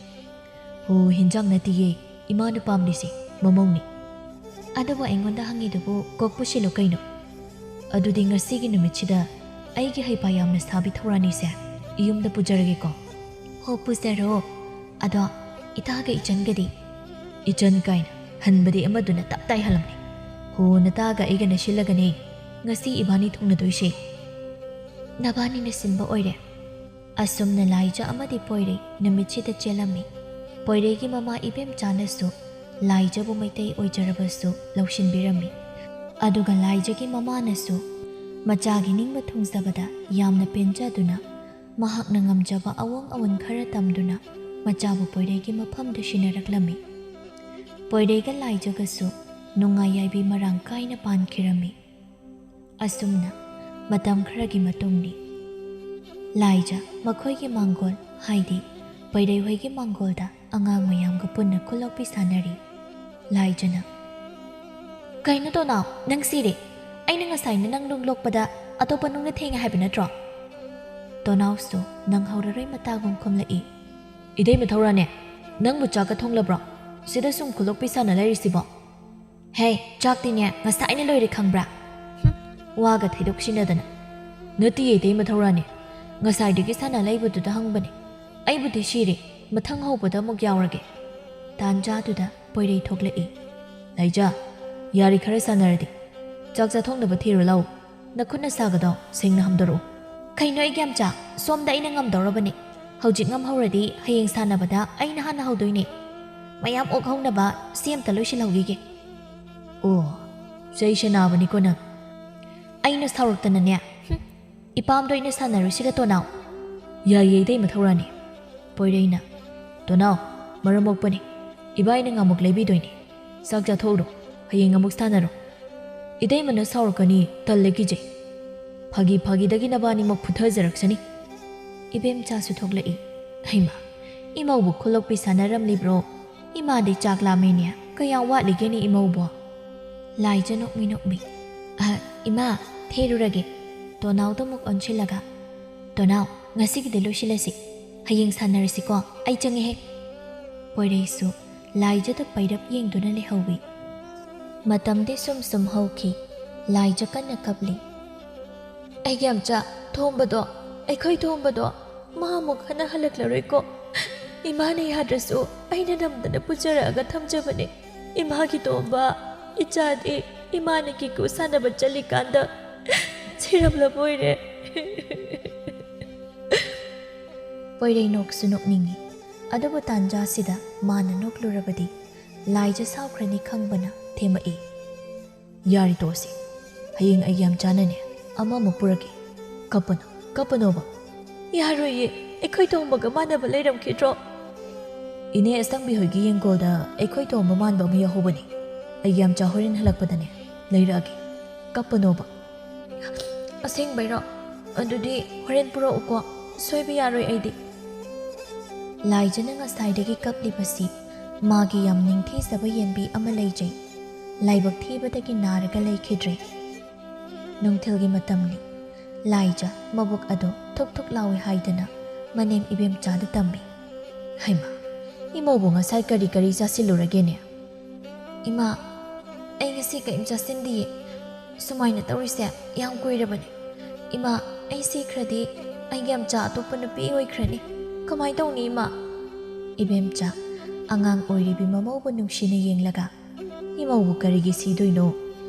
"ꯍꯣ, ꯍꯤꯟꯖꯥꯡ ꯅꯠꯇꯤꯌꯦ, ꯏꯃꯥꯅ ꯄꯥꯝꯂꯤꯁꯦ ꯃꯃꯧꯅꯤ꯫" "ꯑꯗꯨꯕꯨ ꯑꯩꯉꯣꯟꯗ ꯍꯪꯉꯤꯗꯨꯕꯨ ꯀꯣꯛ ꯄꯨꯁꯤꯜꯂꯨ ꯀꯩꯅꯣ?" "ꯑꯗꯨꯗꯤ ꯉꯁꯤꯒꯤ ꯅꯨꯃꯤꯠꯁꯤꯗ ꯑꯩꯒꯤ ꯍꯩꯄꯥ ꯌꯥꯝꯅ ꯁꯥꯕꯤ ꯊꯧꯔꯥꯅꯤꯁꯦ ꯏꯌꯨꯝꯗ ꯄꯨꯖꯔꯒꯦꯀꯣ?" "ꯍꯣ, ꯄꯨꯖꯔꯣ꯫ ꯑꯗꯣ ꯏꯇꯥꯒ ꯏꯆꯟꯒꯗꯤ?" "ꯏꯆꯟ ꯀꯥꯏꯅ, ꯍꯟꯕꯗꯤ ꯑꯃꯗꯨꯅ ꯇꯞ ꯇꯥꯏ ꯍꯜꯂꯝꯅꯤ꯫ ꯍꯣ, ꯅꯇꯥꯒ ꯑꯩꯒꯅ ꯁꯤꯜꯂꯒꯅꯦ ꯉꯁꯤ ꯏꯕꯥꯅꯤ ꯊꯨꯡꯅꯗꯣꯏꯁꯦ꯫" "ꯅꯕꯥꯅꯤꯅ ꯁꯤꯟꯕ ꯑꯣꯏꯔꯦ꯫" ꯑꯁꯨꯝꯅ ꯂꯥꯏꯖ ꯑꯃꯗꯤ ꯄꯣꯏꯔꯩ ꯅꯨꯃꯤꯠꯁꯤꯗ ꯆꯦꯜꯂꯝꯃꯤ꯫ ꯄꯣꯏꯔꯩꯒꯤ ꯃꯃꯥ ꯏꯕꯦꯝꯆꯥꯅꯁꯨ ꯂꯥꯏꯖꯕꯨ ꯃꯩꯇꯩ ꯑꯣꯏꯖꯔꯕꯁꯨ ꯂꯧꯁꯤꯟꯕꯤꯔꯝꯃꯤ꯫ ꯑꯗꯨꯒ ꯂꯥꯏꯖꯒꯤ ꯃꯃꯥꯅꯁꯨ ꯃꯆꯥꯒꯤ ꯅꯤꯡꯕ ꯊꯨꯡꯖꯕꯗ ꯌꯥꯝꯅ ꯄꯦꯟꯖꯗꯨꯅ ꯃꯍꯥꯛꯅ ꯉꯝꯖꯕ ꯑꯋꯣꯡ ꯑꯋꯣꯟ ꯈꯔ ꯇꯝꯗꯨꯅ ꯃꯆꯥꯕꯨ ꯄꯣꯏꯔꯩꯒꯤ ꯃꯐꯝꯗ ꯁꯤꯟꯅꯔꯛꯂꯝꯃꯤ꯫ ꯄꯣꯏꯔꯩꯒ ꯂꯥꯏꯖꯒꯁꯨ ꯅꯨꯡꯉꯥꯏ ꯌꯥꯏꯕꯤ ꯃꯔꯥꯡ ꯀꯥꯏꯅ ꯄꯥꯟꯈꯤꯔꯝꯃꯤ꯫ ꯑꯁꯨꯝꯅ ꯃꯇꯝ ꯈꯔꯒꯤ ꯃꯇꯨꯡꯅꯤ꯫ ꯂꯥꯏꯖ ꯃꯈꯣꯏꯒꯤ ꯃꯥꯡꯒꯣꯜ, ꯍꯥꯏꯗꯤ ꯄꯣꯏꯔꯩꯍꯣꯏꯒꯤ ꯃꯥꯡꯒꯣꯜꯗ ꯑꯉꯥꯡ ꯃꯌꯥꯝꯒ ꯄꯨꯟꯅ ꯈꯨꯂꯣꯛꯄꯤ ꯁꯥꯟꯅꯔꯤ꯫ ꯂꯥꯏꯖꯅ, "ꯀꯩꯅꯣ ꯇꯣꯅꯥꯎ, ꯅꯪ ꯁꯤꯔꯦ? ꯑꯩꯅ ꯉꯁꯥꯏꯅ ꯅꯪ ꯅꯨꯡ ꯂꯣꯛꯄꯗ ꯑꯇꯣꯞꯄ ꯅꯨꯡꯅ ꯊꯦꯡꯉꯦ ꯍꯥꯏꯕ ꯅꯠꯇ꯭ꯔꯣ?" ꯇꯣꯅꯥꯎꯁꯨ ꯅꯪꯍꯧꯔꯔꯣꯏ ꯃꯇꯥꯒꯨꯝ ꯈꯨꯝꯂꯛꯏ꯫ "ꯏꯇꯩꯃ ꯊꯧꯔꯥꯅꯦ, ꯅꯪꯕꯨ ꯆꯥꯛꯀ ꯊꯣꯡꯂꯕ꯭ꯔꯣ? ꯁꯤꯗ ꯁꯨꯝ ꯈꯨꯂꯣꯛꯄꯤ ꯁꯥꯟꯅ ꯂꯩꯔꯤꯁꯤꯕꯣ?" "ꯍꯦ, ꯆꯥꯛꯇꯤꯅꯦ ꯉꯁꯥꯏꯅ ꯂꯣꯏꯔꯦ ꯈꯪꯕ꯭ꯔꯥ?" ꯍꯨꯝ, ꯋꯥꯒ ꯊꯩꯗꯣꯛꯁꯤꯟꯅꯗꯅ꯫ "ꯅꯠꯇꯤꯌꯦ ꯏꯇꯩꯃ ꯊꯧꯔꯥꯅꯤ, ꯉꯁꯥꯏꯗꯒꯤ ꯁꯥꯟꯅ ꯂꯩꯕꯗꯨꯗ ꯍꯪꯕꯅꯦ꯫ ꯑꯩꯕꯨꯗꯤ ꯁꯤꯔꯦ, ꯃꯊꯪ ꯍꯧꯕꯗ ꯑꯃꯨꯛ ꯌꯥꯎꯔꯒꯦ꯫" ꯇꯥꯟꯖꯥꯗꯨꯗ ꯄꯣꯏꯔꯩ ꯊꯣꯛꯂꯛꯏ꯫ "ꯂꯥꯏꯖ, ꯌꯥꯔꯤ, ꯈꯔ ꯁꯥꯟꯅꯔꯗꯤ꯫ ꯆꯥꯛ ꯆꯥꯊꯣꯛꯅꯕ ꯊꯤꯔꯨ ꯂꯥꯎ꯫ ꯅꯈꯨꯠ ꯅꯁꯥꯒꯗꯣ ꯁꯦꯡꯅ ꯍꯥꯝꯗꯣꯔꯛꯎ꯫ ꯀꯩꯅꯣ ꯏꯒ꯭ꯌꯥꯝꯆꯥ, ꯁꯣꯝꯗ ꯑꯩꯅ ꯉꯝꯗꯧꯔꯕꯅꯤ꯫ ꯍꯧꯖꯤꯛ ꯉꯝꯍꯧꯔꯗꯤ ꯍꯌꯦꯡ ꯁꯥꯟꯅꯕꯗ ꯑꯩꯅ ꯍꯥꯟꯅ ꯍꯧꯗꯣꯏꯅꯦ꯫ ꯃꯌꯥꯝ ꯑꯣꯛꯍꯧꯅꯕ ꯁꯤ ꯑꯝꯇ ꯂꯣꯏꯁꯤꯜꯍꯧꯈꯤꯒꯦ꯫ ꯑꯣ, ꯆꯩꯁꯦ ꯅꯥꯕꯅꯤꯀꯣ ꯅꯪ꯫ ꯑꯩꯅ ꯁꯥꯎꯔꯛꯇꯅꯅꯦ꯫ ꯍꯨꯝ, ꯏꯄꯥꯝꯗ ꯑꯣꯏꯅ ꯁꯥꯟꯅꯔꯨꯁꯤꯔ ꯇꯣꯅꯥꯎ? ꯌꯥꯏꯌꯦ ꯏꯇꯩꯃ ꯊꯧꯔꯥꯅꯤ꯫ ꯄꯣꯏꯔꯩꯅ, ꯇꯣꯅꯥꯎ, ꯃꯔꯝ ꯃꯣꯛꯄꯅꯤ꯫ ꯏꯕꯥꯏꯅ ꯉꯥꯃꯨꯛ ꯂꯩꯕꯤꯗꯣꯏꯅꯤ꯫ ꯆꯥꯛ ꯆꯥꯊꯣꯛꯎꯔꯣ, ꯍꯌꯦꯡ ꯑꯃꯨꯛ ꯁꯥꯟꯅꯔꯣ꯫ ꯏꯇꯩꯃꯅ ꯁꯥꯎꯔꯛꯀꯅꯤ, ꯇꯜꯂꯦ ꯀꯤꯖꯩ꯫ ꯐꯥꯒꯤ ꯐꯥꯒꯤꯗꯒꯤ ꯅꯕꯥꯅꯤꯃꯛ ꯐꯨꯊꯖꯔꯛꯁꯅꯤ꯫ ꯏꯕꯦꯝꯆꯥꯁꯨ ꯊꯣꯛꯂꯛꯏ꯫ ꯍꯩꯃꯥ, ꯏꯃꯧꯕꯨ ꯈꯨꯂꯣꯛꯄꯤ ꯁꯥꯟꯅꯔꯝꯂꯤꯕ꯭ꯔꯣ? ꯏꯃꯥꯗꯤ ꯆꯥꯛ ꯂꯥꯝꯃꯦꯅꯦ, ꯀꯌꯥꯝ ꯋꯥꯠꯂꯤꯒꯦꯅꯦ ꯏꯃꯧꯕꯣ? ꯂꯥꯏꯖ ꯅꯣꯛꯃꯤ ꯅꯣꯛꯃꯤ꯫ ꯑꯍ, ꯏꯃꯥ, ꯊꯦꯔꯨꯔꯒꯦ꯫ ꯇꯣꯅꯥꯎꯗ ꯑꯃꯨꯛ ꯑꯣꯟꯁꯤꯜꯂꯒ, ꯇꯣꯅꯥꯎ, ꯉꯁꯤꯒꯤꯗꯤ ꯂꯣꯏꯁꯤꯜꯂꯁꯤ꯫ ꯍꯌꯦꯡ ꯁꯥꯟꯅꯔꯁꯤꯀꯣ, ꯑꯩ ꯆꯪꯉꯦꯍꯦ꯫ ꯄꯣꯏꯔꯩꯁꯨ ꯂꯥꯏꯖꯗ ꯄꯩꯔꯞ ꯌꯦꯡꯗꯨꯅ ꯂꯩꯍꯧꯏ꯫ ꯃꯇꯝꯗꯤ ꯁꯨꯝ ꯁꯨꯝ ꯍꯧꯈꯤ꯫ ꯂꯥꯏꯖ ꯀꯟꯅ ꯀꯞꯂꯤ꯫ ꯑꯩꯒꯤ ꯌꯥꯝꯆꯥ, ꯊꯣꯝꯕꯗꯣ, ꯑꯩꯈꯣꯏ ꯊꯣꯝꯕꯗꯣ, ꯃꯥ ꯑꯃꯨꯛ ꯍꯟꯅ ꯍꯜꯂꯛꯂꯔꯣꯏꯀꯣ꯫ ꯏꯃꯥꯅ ꯌꯥꯗ꯭ꯔꯁꯨ ꯑꯩꯅ ꯅꯝꯗꯅ ꯄꯨꯖꯔꯛꯑꯒ ꯊꯝꯖꯕꯅꯦ꯫ ꯏꯃꯥꯒꯤ ꯇꯣꯝꯕ, ꯏꯆꯥꯗꯤ ꯏꯃꯥꯅ ꯀꯤꯀꯨ ꯁꯥꯟꯅꯕ ꯆꯠꯂꯤꯀꯥꯟꯗ ꯁꯤꯔꯝꯂꯕ ꯑꯣꯏꯔꯦ꯫ ꯄꯣꯏꯔꯩ ꯅꯣꯛꯁꯨ ꯅꯣꯛꯅꯤꯡꯉꯤ꯫ ꯑꯗꯨꯕꯨ ꯇꯥꯟꯖꯥꯁꯤꯗ ꯃꯥꯅ ꯅꯣꯛꯂꯨꯔꯕꯗꯤ ꯂꯥꯏꯖ ꯁꯥꯎꯈ꯭ꯔꯅꯤ ꯈꯪꯕꯅ ꯊꯦꯝꯃꯛꯏ꯫ ꯌꯥꯔꯦ ꯇꯣꯛꯑꯁꯤ꯫ ꯍꯌꯦꯡ ꯑꯩꯒꯤ ꯌꯥꯝꯆꯥꯅꯅꯦ ꯑꯃꯃꯨꯛ ꯄꯨꯔꯛꯀꯦ꯫ ꯀꯞꯄꯅꯣ, ꯀꯞꯄꯅꯣꯕ꯫ ꯌꯥꯔꯣꯏꯌꯦ, ꯑꯩꯈꯣꯏ ꯇꯣꯝꯕꯒ ꯃꯥꯟꯅꯕ ꯂꯩꯔꯝꯈꯤꯗ꯭ꯔꯣ? ꯏꯅꯦ ꯑꯁꯇꯪꯕꯤ ꯍꯣꯏꯒꯤ ꯌꯦꯡꯒꯣꯜꯗ ꯑꯩꯈꯣꯏ ꯇꯣꯝꯕ ꯃꯥꯟꯕ ꯑꯃ ꯌꯥꯎꯍꯧꯕꯅꯤ꯫ ꯑꯩꯒꯤ ꯌꯥꯝꯆꯥ ꯍꯣꯔꯦꯟ ꯍꯜꯂꯛꯄꯗꯅꯦ ꯂꯩꯔꯛꯑꯒꯦ꯫ ꯀꯞꯄꯅꯣꯕ꯫ ꯑꯁꯦꯡꯕꯩꯔꯣ? ꯑꯗꯨꯗꯤ ꯍꯣꯔꯦꯟ ꯄꯨꯔꯛꯎꯀꯣ, ꯁꯣꯏꯕ ꯌꯥꯔꯣꯏ ꯑꯩꯗꯤ꯫ ꯂꯥꯏꯖꯅ ꯉꯁꯥꯏꯗꯒꯤ ꯀꯞꯂꯤꯕꯁꯤ ꯃꯥꯒꯤ ꯌꯥꯝ ꯅꯤꯡꯊꯤꯖꯕ ꯌꯦꯟꯕꯤ ꯑꯃ ꯂꯩꯖꯩ꯫ ꯂꯥꯏꯕꯛ ꯊꯤꯕꯗꯒꯤ ꯅꯥꯔꯒ ꯂꯩꯈꯤꯗ꯭ꯔꯦ꯫ ꯅꯨꯡꯊꯤꯜꯒꯤ ꯃꯇꯝꯅꯤ꯫ ꯂꯥꯏꯖ ꯃꯕꯨꯛ ꯑꯗꯨ ꯊꯨꯛ ꯊꯨꯛ ꯂꯥꯎꯏ ꯍꯥꯏꯗꯨꯅ ꯃꯅꯦꯝ ꯏꯕꯦꯝꯆꯥꯗ ꯇꯝꯃꯤ꯫ ꯍꯩꯃꯥ, ꯏꯃꯧꯕꯨ ꯉꯁꯥꯏ ꯀꯔꯤ ꯀꯔꯤ ꯆꯥꯁꯤꯜꯂꯨꯔꯒꯦꯅꯦ? ꯏꯃꯥ, ꯑꯩ ꯉꯁꯤ ꯀꯔꯤꯝ ꯆꯥꯁꯤꯟꯗꯤꯌꯦ꯫ ꯁꯨꯃꯥꯏꯅ ꯇꯧꯔꯤꯁꯦ ꯌꯥꯝ ꯀꯨꯏꯔꯕꯅꯤ꯫ ꯏꯃꯥ, ꯑꯩ ꯁꯤꯈ꯭ꯔꯗꯤ ꯑꯩꯒꯤ ꯌꯥꯝꯆꯥ ꯑꯇꯣꯞꯄ ꯅꯨꯄꯤ ꯑꯣꯏꯈ꯭ꯔꯅꯤ꯫ ꯀꯃꯥꯏ ꯇꯧꯅꯤ ꯏꯃꯥ? ꯏꯕꯦꯝꯆꯥ, ꯑꯉꯥꯡ ꯑꯣꯏꯔꯤꯕꯤ ꯃꯃꯧꯕꯨ ꯅꯨꯡꯁꯤꯅ ꯌꯦꯡꯂꯒ, ꯏꯃꯧꯕꯨ ꯀꯔꯤꯒꯤ ꯁꯤꯗꯣꯏꯅꯣ?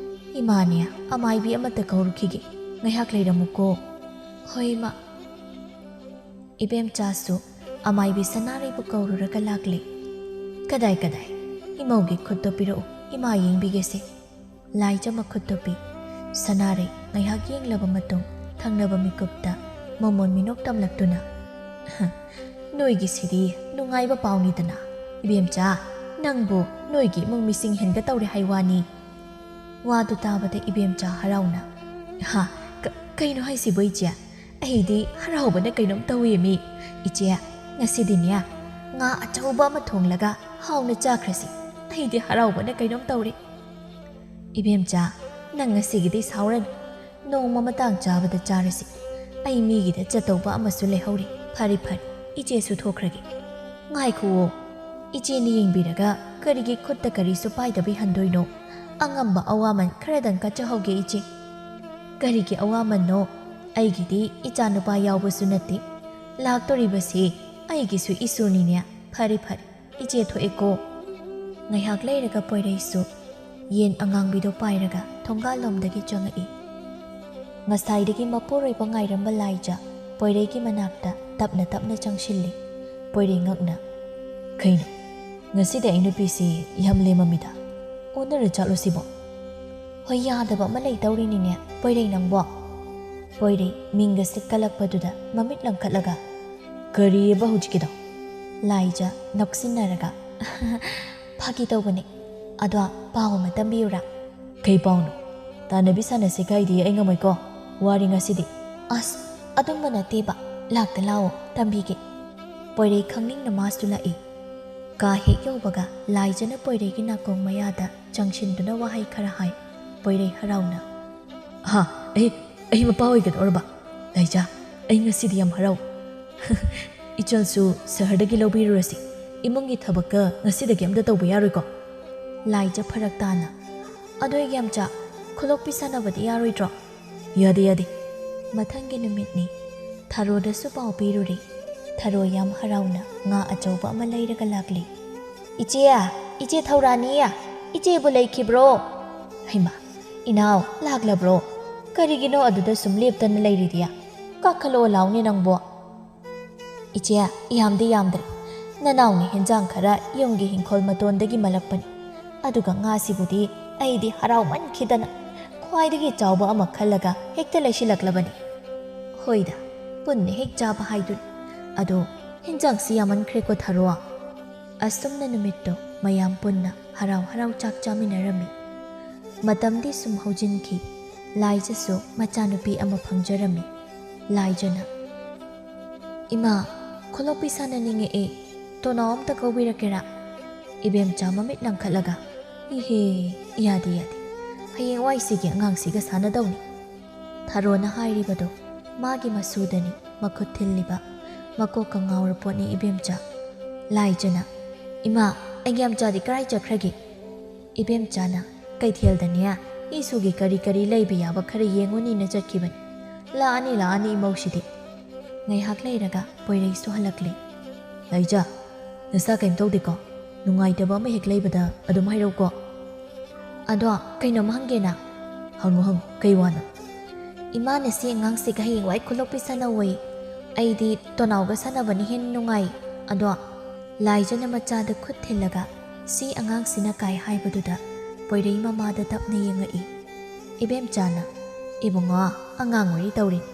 ꯏꯃꯥꯅꯦ, ꯑꯃꯥꯏꯕꯤ ꯑꯃꯠꯇ ꯀꯧꯔꯨꯈꯤꯒꯦ꯫ ꯉꯥꯏꯍꯥꯛ ꯂꯩꯔꯝꯃꯨꯀꯣ꯫ ꯍꯣꯏ, ꯏꯃꯥ꯫ ꯏꯕꯦꯝꯆꯥꯁꯨ ꯑꯃꯥꯏꯕꯤ ꯁꯅꯥꯔꯩꯕꯨ ꯀꯧꯔꯨꯔꯒ ꯂꯥꯛꯂꯦ꯫ "ꯀꯗꯥꯏ, ꯀꯗꯥꯏ? ꯏꯃꯧꯒꯤ ꯈꯨꯠꯇꯣ ꯄꯤꯔꯛꯎ, ꯏꯃꯥ ꯌꯦꯡꯕꯤꯒꯦꯁꯦ꯫" ꯂꯥꯏꯖ ꯃꯈꯨꯠꯇꯣ ꯄꯤ꯫ ꯁꯅꯥꯔꯩ ꯉꯥꯏꯍꯥꯛ ꯌꯦꯡꯂꯕ ꯃꯇꯨꯡ ꯊꯪꯅꯕ ꯃꯤꯀꯨꯞꯇ ꯃꯃꯣꯟ ꯃꯤꯅꯣꯛ ꯇꯝꯂꯛꯇꯨꯅ, "ꯍ, ꯅꯣꯏꯒꯤꯁꯤꯗꯤ ꯅꯨꯡꯉꯥꯏꯕ ꯄꯥꯎꯅꯤꯗꯅ꯫ ꯏꯕꯦꯝꯆꯥ, ꯅꯪꯕꯨ ꯅꯣꯏꯒꯤ ꯏꯃꯨꯡ ꯃꯤꯁꯤꯡ ꯍꯦꯟꯒ ꯇꯧꯔꯦ ꯍꯥꯏ ꯋꯥꯅꯤ꯫" ꯋꯥꯗꯨ ꯇꯥꯕꯗ ꯏꯕꯦꯝꯆꯥ ꯍꯔꯥꯎꯅ, "ꯍꯥ, ꯀ-, ꯀꯩꯅꯣ ꯍꯥꯏꯁꯤꯕꯣ ꯏꯆꯦ? ꯑꯩꯗꯤ ꯍꯔꯥꯎꯕꯅ ꯀꯩꯅꯣꯝ ꯇꯧꯏꯃꯤ꯫ ꯏꯆꯦ, ꯉꯁꯤꯗꯤꯅꯦ, ꯉꯥ ꯑꯆꯧꯕ ꯑꯃ ꯊꯣꯡꯂꯒ ꯍꯥꯎꯅ ꯆꯥꯈ꯭ꯔꯁꯤ꯫ ꯑꯩꯗꯤ ꯍꯔꯥꯎꯕꯅ ꯀꯩꯅꯣꯝ ꯇꯧꯔꯦ꯫" "ꯏꯕꯦꯝꯆꯥ, ꯅꯪ ꯉꯁꯤꯒꯤꯗꯤ ꯁꯥꯎꯔꯅꯨ꯫ ꯅꯣꯡꯃ ꯃꯇꯥꯡ ꯆꯥꯕꯗ ꯆꯥꯔꯁꯤ꯫ ꯑꯩ ꯃꯤꯒꯤꯗ ꯆꯠꯇꯧꯕ ꯑꯃꯁꯨ ꯂꯩꯍꯧꯔꯤ꯫ ꯐꯔꯦ, ꯐꯔꯦ, ꯏꯆꯦꯁꯨ ꯊꯣꯛꯈ꯭ꯔꯒꯦ꯫" "ꯉꯥꯏꯈꯨꯑꯣ, ꯏꯆꯦꯅ ꯌꯦꯡꯕꯤꯔꯒ ꯀꯔꯤꯒꯤ ꯈꯨꯠꯇ ꯀꯔꯤꯁꯨ ꯄꯥꯏꯗꯕꯤ ꯍꯟꯗꯣꯏꯅꯣ? ꯑꯉꯝꯕ ꯑꯋꯥꯃꯟ ꯈꯔꯗꯪ ꯀꯠꯆꯍꯧꯒꯦ ꯏꯆꯦ꯫" "ꯀꯔꯤꯒꯤ ꯑꯋꯥꯃꯟꯅꯣ? ꯑꯩꯒꯤꯗꯤ ꯏꯆꯥ ꯅꯨꯄꯥ ꯌꯥꯎꯕꯁꯨ ꯅꯠꯇꯦ꯫ ꯂꯥꯛꯇꯣꯔꯤꯕꯁꯤ ꯑꯩꯒꯤꯁꯨ ꯏꯁꯨꯅꯤꯅꯦ꯫ ꯐꯔꯦ, ꯐꯔꯦ, ꯏꯆꯦ ꯊꯣꯛꯑꯦꯀꯣ꯫" ꯉꯥꯏꯍꯥꯛ ꯂꯩꯔꯒ ꯄꯣꯏꯔꯩꯁꯨ ꯌꯦꯟ ꯑꯉꯥꯡꯕꯤꯗꯣ ꯄꯥꯏꯔꯒ ꯊꯣꯡꯒꯥꯜꯂꯣꯝꯗꯒꯤ ꯆꯪꯉꯛꯏ꯫ ꯉꯁꯥꯏꯗꯒꯤ ꯃꯄꯨꯔꯣꯏꯕ ꯉꯥꯏꯔꯝꯕ ꯂꯥꯏꯖ ꯄꯣꯏꯔꯩꯒꯤ ꯃꯅꯥꯛꯇ ꯇꯞꯅ ꯇꯞꯅ ꯆꯪꯁꯤꯜꯂꯤ꯫ ꯄꯣꯏꯔꯩ ꯉꯛꯅ, "ꯀꯩꯅꯣ, ꯉꯁꯤꯗꯤ ꯑꯩ ꯅꯨꯄꯤꯁꯤ ꯌꯥꯝ ꯂꯦꯝꯃꯝꯃꯤꯗ꯫ ꯑꯣꯟꯅꯔ ꯆꯠꯂꯣ ꯁꯤꯕꯣ?" "ꯍꯣꯏ, ꯌꯥꯗꯕ ꯑꯃ ꯂꯩꯇꯧꯔꯤꯅꯤꯅꯦ ꯄꯣꯏꯔꯩ ꯅꯪꯕꯣ꯫" ꯄꯣꯏꯔꯩ ꯃꯤꯡꯒ ꯁꯤꯠꯀꯠꯂꯛꯄꯗꯨꯗ ꯃꯃꯤꯠ ꯂꯪꯈꯠꯂꯒ, "ꯀꯔꯤꯑꯕ ꯍꯧꯖꯤꯛꯀꯤꯗꯣ?" ꯂꯥꯏꯖ ꯅꯣꯛꯁꯤꯟꯅꯔꯒ, "ꯐꯥꯒꯤ ꯇꯧꯕꯅꯦ꯫ ꯑꯗꯣ ꯄꯥꯎ ꯑꯃ ꯇꯝꯕꯤꯌꯨꯔꯥ?" "ꯀꯩ ꯄꯥꯎꯅꯣ? ꯇꯥꯟꯅꯕꯤ ꯁꯥꯟꯅꯁꯦ ꯀꯥꯏꯗꯤ ꯑꯩ ꯉꯝꯃꯣꯏꯀꯣ꯫ ꯋꯥꯔꯤ ꯉꯁꯤꯗꯤ꯫" "ꯑꯁ, ꯑꯗꯨꯝꯕ ꯅꯠꯇꯦꯕ꯫ ꯂꯥꯛꯇ ꯂꯥꯛꯑꯣ, ꯇꯝꯕꯤꯒꯦ꯫" ꯄꯣꯏꯔꯩ ꯈꯪꯅꯤꯡꯅ ꯃꯥꯁꯨ ꯂꯥꯛꯏ꯫ ꯀꯥ ꯍꯦꯛ ꯌꯧꯕꯒ ꯂꯥꯏꯖꯅ ꯄꯣꯏꯔꯩꯒꯤ ꯅꯥꯀꯣꯡ ꯃꯌꯥꯗ ꯆꯪꯁꯤꯟꯗꯨꯅ ꯋꯥꯍꯩ ꯈꯔ ꯍꯥꯏ꯫ ꯄꯣꯏꯔꯩ ꯍꯔꯥꯎꯅ, "ꯍꯥ, ꯑꯩ, ꯑꯩ ꯃꯄꯥ ꯑꯣꯏꯒꯗꯧꯔꯕ? ꯂꯥꯏꯖ, ꯑꯩ ꯉꯁꯤꯗꯤ ꯌꯥꯝ ꯍꯔꯥꯎ꯫" "ꯏꯆꯜꯁꯨ ꯁꯍꯔꯗꯒꯤ ꯂꯧꯕꯤꯔꯨꯔꯁꯤ꯫ ꯏꯃꯨꯡꯒꯤ ꯊꯕꯛꯀ ꯉꯁꯤꯗꯒꯤ ꯑꯝꯇ ꯇꯧꯕ ꯌꯥꯔꯣꯏꯀꯣ?" ꯂꯥꯏꯖ ꯐꯔꯛ ꯇꯥꯅ, "ꯑꯗꯣ ꯏꯕꯦꯝꯆꯥ, ꯈꯨꯂꯣꯛꯄꯤ ꯁꯥꯟꯅꯕꯗꯤ ꯌꯥꯔꯣꯏꯗ꯭ꯔꯣ?" "ꯌꯥꯗꯦ, ꯌꯥꯗꯦ꯫" ꯃꯊꯪꯒꯤ ꯅꯨꯃꯤꯠꯅꯤ꯫ ꯊꯔꯣꯗꯁꯨ ꯄꯥꯎ ꯄꯤꯔꯨꯔꯦ꯫ ꯊꯔꯣ ꯌꯥꯝ ꯍꯔꯥꯎꯅ ꯉꯥ ꯑꯆꯧꯕ ꯑꯃ ꯂꯩꯔꯒ ꯂꯥꯛꯂꯦ꯫ "ꯏꯆꯦ, ꯏꯆꯦ ꯊꯧꯔꯥꯅꯤ!" "ꯏꯆꯦꯕꯨ ꯂꯩꯈꯤꯕ꯭ꯔꯣ?" "ꯍꯩꯃꯥ, ꯏꯅꯥꯎ ꯂꯥꯛꯂꯕ꯭ꯔꯣ? ꯀꯔꯤꯒꯤꯅꯣ ꯑꯗꯨꯗ ꯁꯨꯝ ꯂꯦꯞꯇꯅ ꯂꯩꯔꯤꯗꯤ? ꯀꯥꯈꯠꯂꯛꯑꯣ ꯂꯥꯎꯅꯦ ꯅꯪꯕꯣ꯫" "ꯏꯆꯦ, ꯌꯥꯝꯗꯤ ꯌꯥꯝꯗ꯭ꯔꯦ꯫ ꯅꯅꯥꯎꯅ ꯍꯦꯟꯖꯥꯡ ꯈꯔ ꯌꯨꯝꯒꯤ ꯍꯤꯡꯈꯣꯜ ꯃꯇꯣꯟꯗꯒꯤ ꯃꯜꯂꯛꯄꯅꯤ꯫ ꯑꯗꯨꯒ ꯉꯥꯁꯤꯕꯨꯗꯤ ꯑꯩꯗꯤ ꯍꯔꯥꯎꯃꯟꯈꯤꯗꯅ ꯈ꯭ꯋꯥꯏꯗꯒꯤ ꯆꯥꯎꯕ ꯑꯃ ꯈꯜꯂꯒ ꯍꯦꯛꯇ ꯂꯩꯁꯤꯜꯂꯛꯂꯕꯅꯤ꯫" "ꯍꯣꯏꯗ, ꯄꯨꯟꯅ ꯍꯦꯛ ꯆꯥꯕ ꯍꯥꯏꯗꯨꯅꯤ꯫ ꯑꯗꯣ ꯍꯦꯟꯖꯥꯡꯁꯤ ꯌꯥꯝꯃꯟꯈ꯭ꯔꯦꯀꯣ ꯊꯔꯣ꯫" ꯑꯁꯨꯝꯅ ꯅꯨꯃꯤꯠꯇꯣ ꯃꯌꯥꯝ ꯄꯨꯟꯅ ꯍꯔꯥꯎ ꯍꯔꯥꯎ ꯆꯥꯛ ꯆꯥꯃꯤꯟꯅꯔꯝꯃꯤ꯫ ꯃꯇꯝꯗꯤ ꯁꯨꯝ ꯍꯧꯖꯤꯟꯈꯤ꯫ ꯂꯥꯏꯖꯁꯨ ꯃꯆꯥꯅꯨꯄꯤ ꯑꯃ ꯐꯪꯖꯔꯝꯃꯤ꯫ ꯂꯥꯏꯖꯅ, "ꯏꯃꯥ, ꯈꯨꯂꯣꯛꯄꯤ ꯁꯥꯟꯅꯅꯤꯡꯉꯛꯑꯦ꯫ ꯇꯣꯅꯥꯎ ꯑꯝꯇ ꯀꯧꯕꯤꯔꯛꯀꯦꯔꯥ?" ꯏꯕꯦꯝꯆꯥ ꯃꯃꯤꯠ ꯂꯪꯈꯠꯂꯒ, "ꯏꯍꯦ, ꯌꯥꯗꯦ, ꯌꯥꯗꯦ꯫ ꯍꯌꯦꯡꯋꯥꯏ ꯁꯤꯒꯤ ꯑꯉꯥꯡꯁꯤꯒ ꯁꯥꯟꯅꯗꯧꯅꯤ꯫" ꯊꯔꯣꯅ ꯍꯥꯏꯔꯤꯕꯗꯣ ꯃꯥꯒꯤ ꯃꯁꯨꯗꯅꯤ ꯃꯈꯨꯠ ꯊꯤꯜꯂꯤꯕ꯫ ꯃꯀꯣꯛꯀ ꯉꯥꯎꯔ ꯄꯣꯠꯅꯤ ꯏꯕꯦꯝꯆꯥ꯫ ꯂꯥꯏꯖꯅ, "ꯏꯃꯥ, ꯑꯩꯒꯤ ꯌꯥꯝꯆꯥꯗꯤ ꯀꯔꯥꯏ ꯆꯠꯈ꯭ꯔꯒꯦ?" ꯏꯕꯦꯝꯆꯥꯅ, "ꯀꯩꯊꯦꯜꯗꯅꯦ, ꯏꯁꯨꯒꯤ ꯀꯔꯤ ꯀꯔꯤ ꯂꯩꯕ ꯌꯥꯕ ꯈꯔ ꯌꯦꯡꯉꯨꯅꯤꯅ ꯆꯠꯈꯤꯕꯅꯤ꯫ ꯂꯥꯛꯑꯅꯤ, ꯂꯥꯛꯑꯅꯤ ꯏꯃꯧꯁꯤꯗꯤ꯫" ꯉꯥꯏꯍꯥꯛ ꯂꯩꯔꯒ ꯄꯣꯏꯔꯩꯁꯨ ꯍꯜꯂꯛꯂꯦ꯫ "ꯂꯥꯏꯖ, ꯅꯁꯥ ꯀꯩꯝ ꯇꯧꯗꯦꯀꯣ? ꯅꯨꯡꯉꯥꯏꯇꯕ ꯑꯃ ꯍꯦꯛ ꯂꯩꯕꯗ ꯑꯗꯨꯝ ꯍꯥꯏꯔꯛꯎꯀꯣ꯫" "ꯑꯗꯣ ꯀꯩꯅꯣꯝ ꯍꯪꯒꯦꯅ?" "ꯍꯪꯉꯨ, ꯍꯪꯉꯨ, ꯀꯩ ꯋꯥꯅꯣ?" "ꯏꯃꯥꯅ ꯁꯤ ꯑꯉꯥꯡꯁꯤꯒ ꯍꯌꯦꯡꯋꯥꯏ ꯈꯨꯂꯣꯛꯄꯤ ꯁꯥꯟꯅꯧꯋꯦ꯫ ꯑꯩꯗꯤ ꯇꯣꯅꯥꯎꯒ ꯁꯥꯟꯅꯕꯅ ꯍꯦꯟꯅ ꯅꯨꯡꯉꯥꯏ꯫" ꯑꯗꯣ ꯂꯥꯏꯖꯅ ꯃꯆꯥꯗ ꯈꯨꯠ ꯊꯤꯜꯂꯒ ꯁꯤ ꯑꯉꯥꯡꯁꯤꯅ ꯀꯥꯏ ꯍꯥꯏꯕꯗꯨꯗ ꯄꯣꯏꯔꯩ ꯃꯃꯥꯗ ꯇꯞꯅ ꯌꯦꯡꯉꯛꯏ꯫ ꯏꯕꯦꯝꯆꯥꯅ, "ꯏꯕꯨꯡꯉꯣ, ꯑꯉꯥꯡ ꯑꯣꯏꯔꯤ ꯇꯧꯔꯤꯅꯤ꯫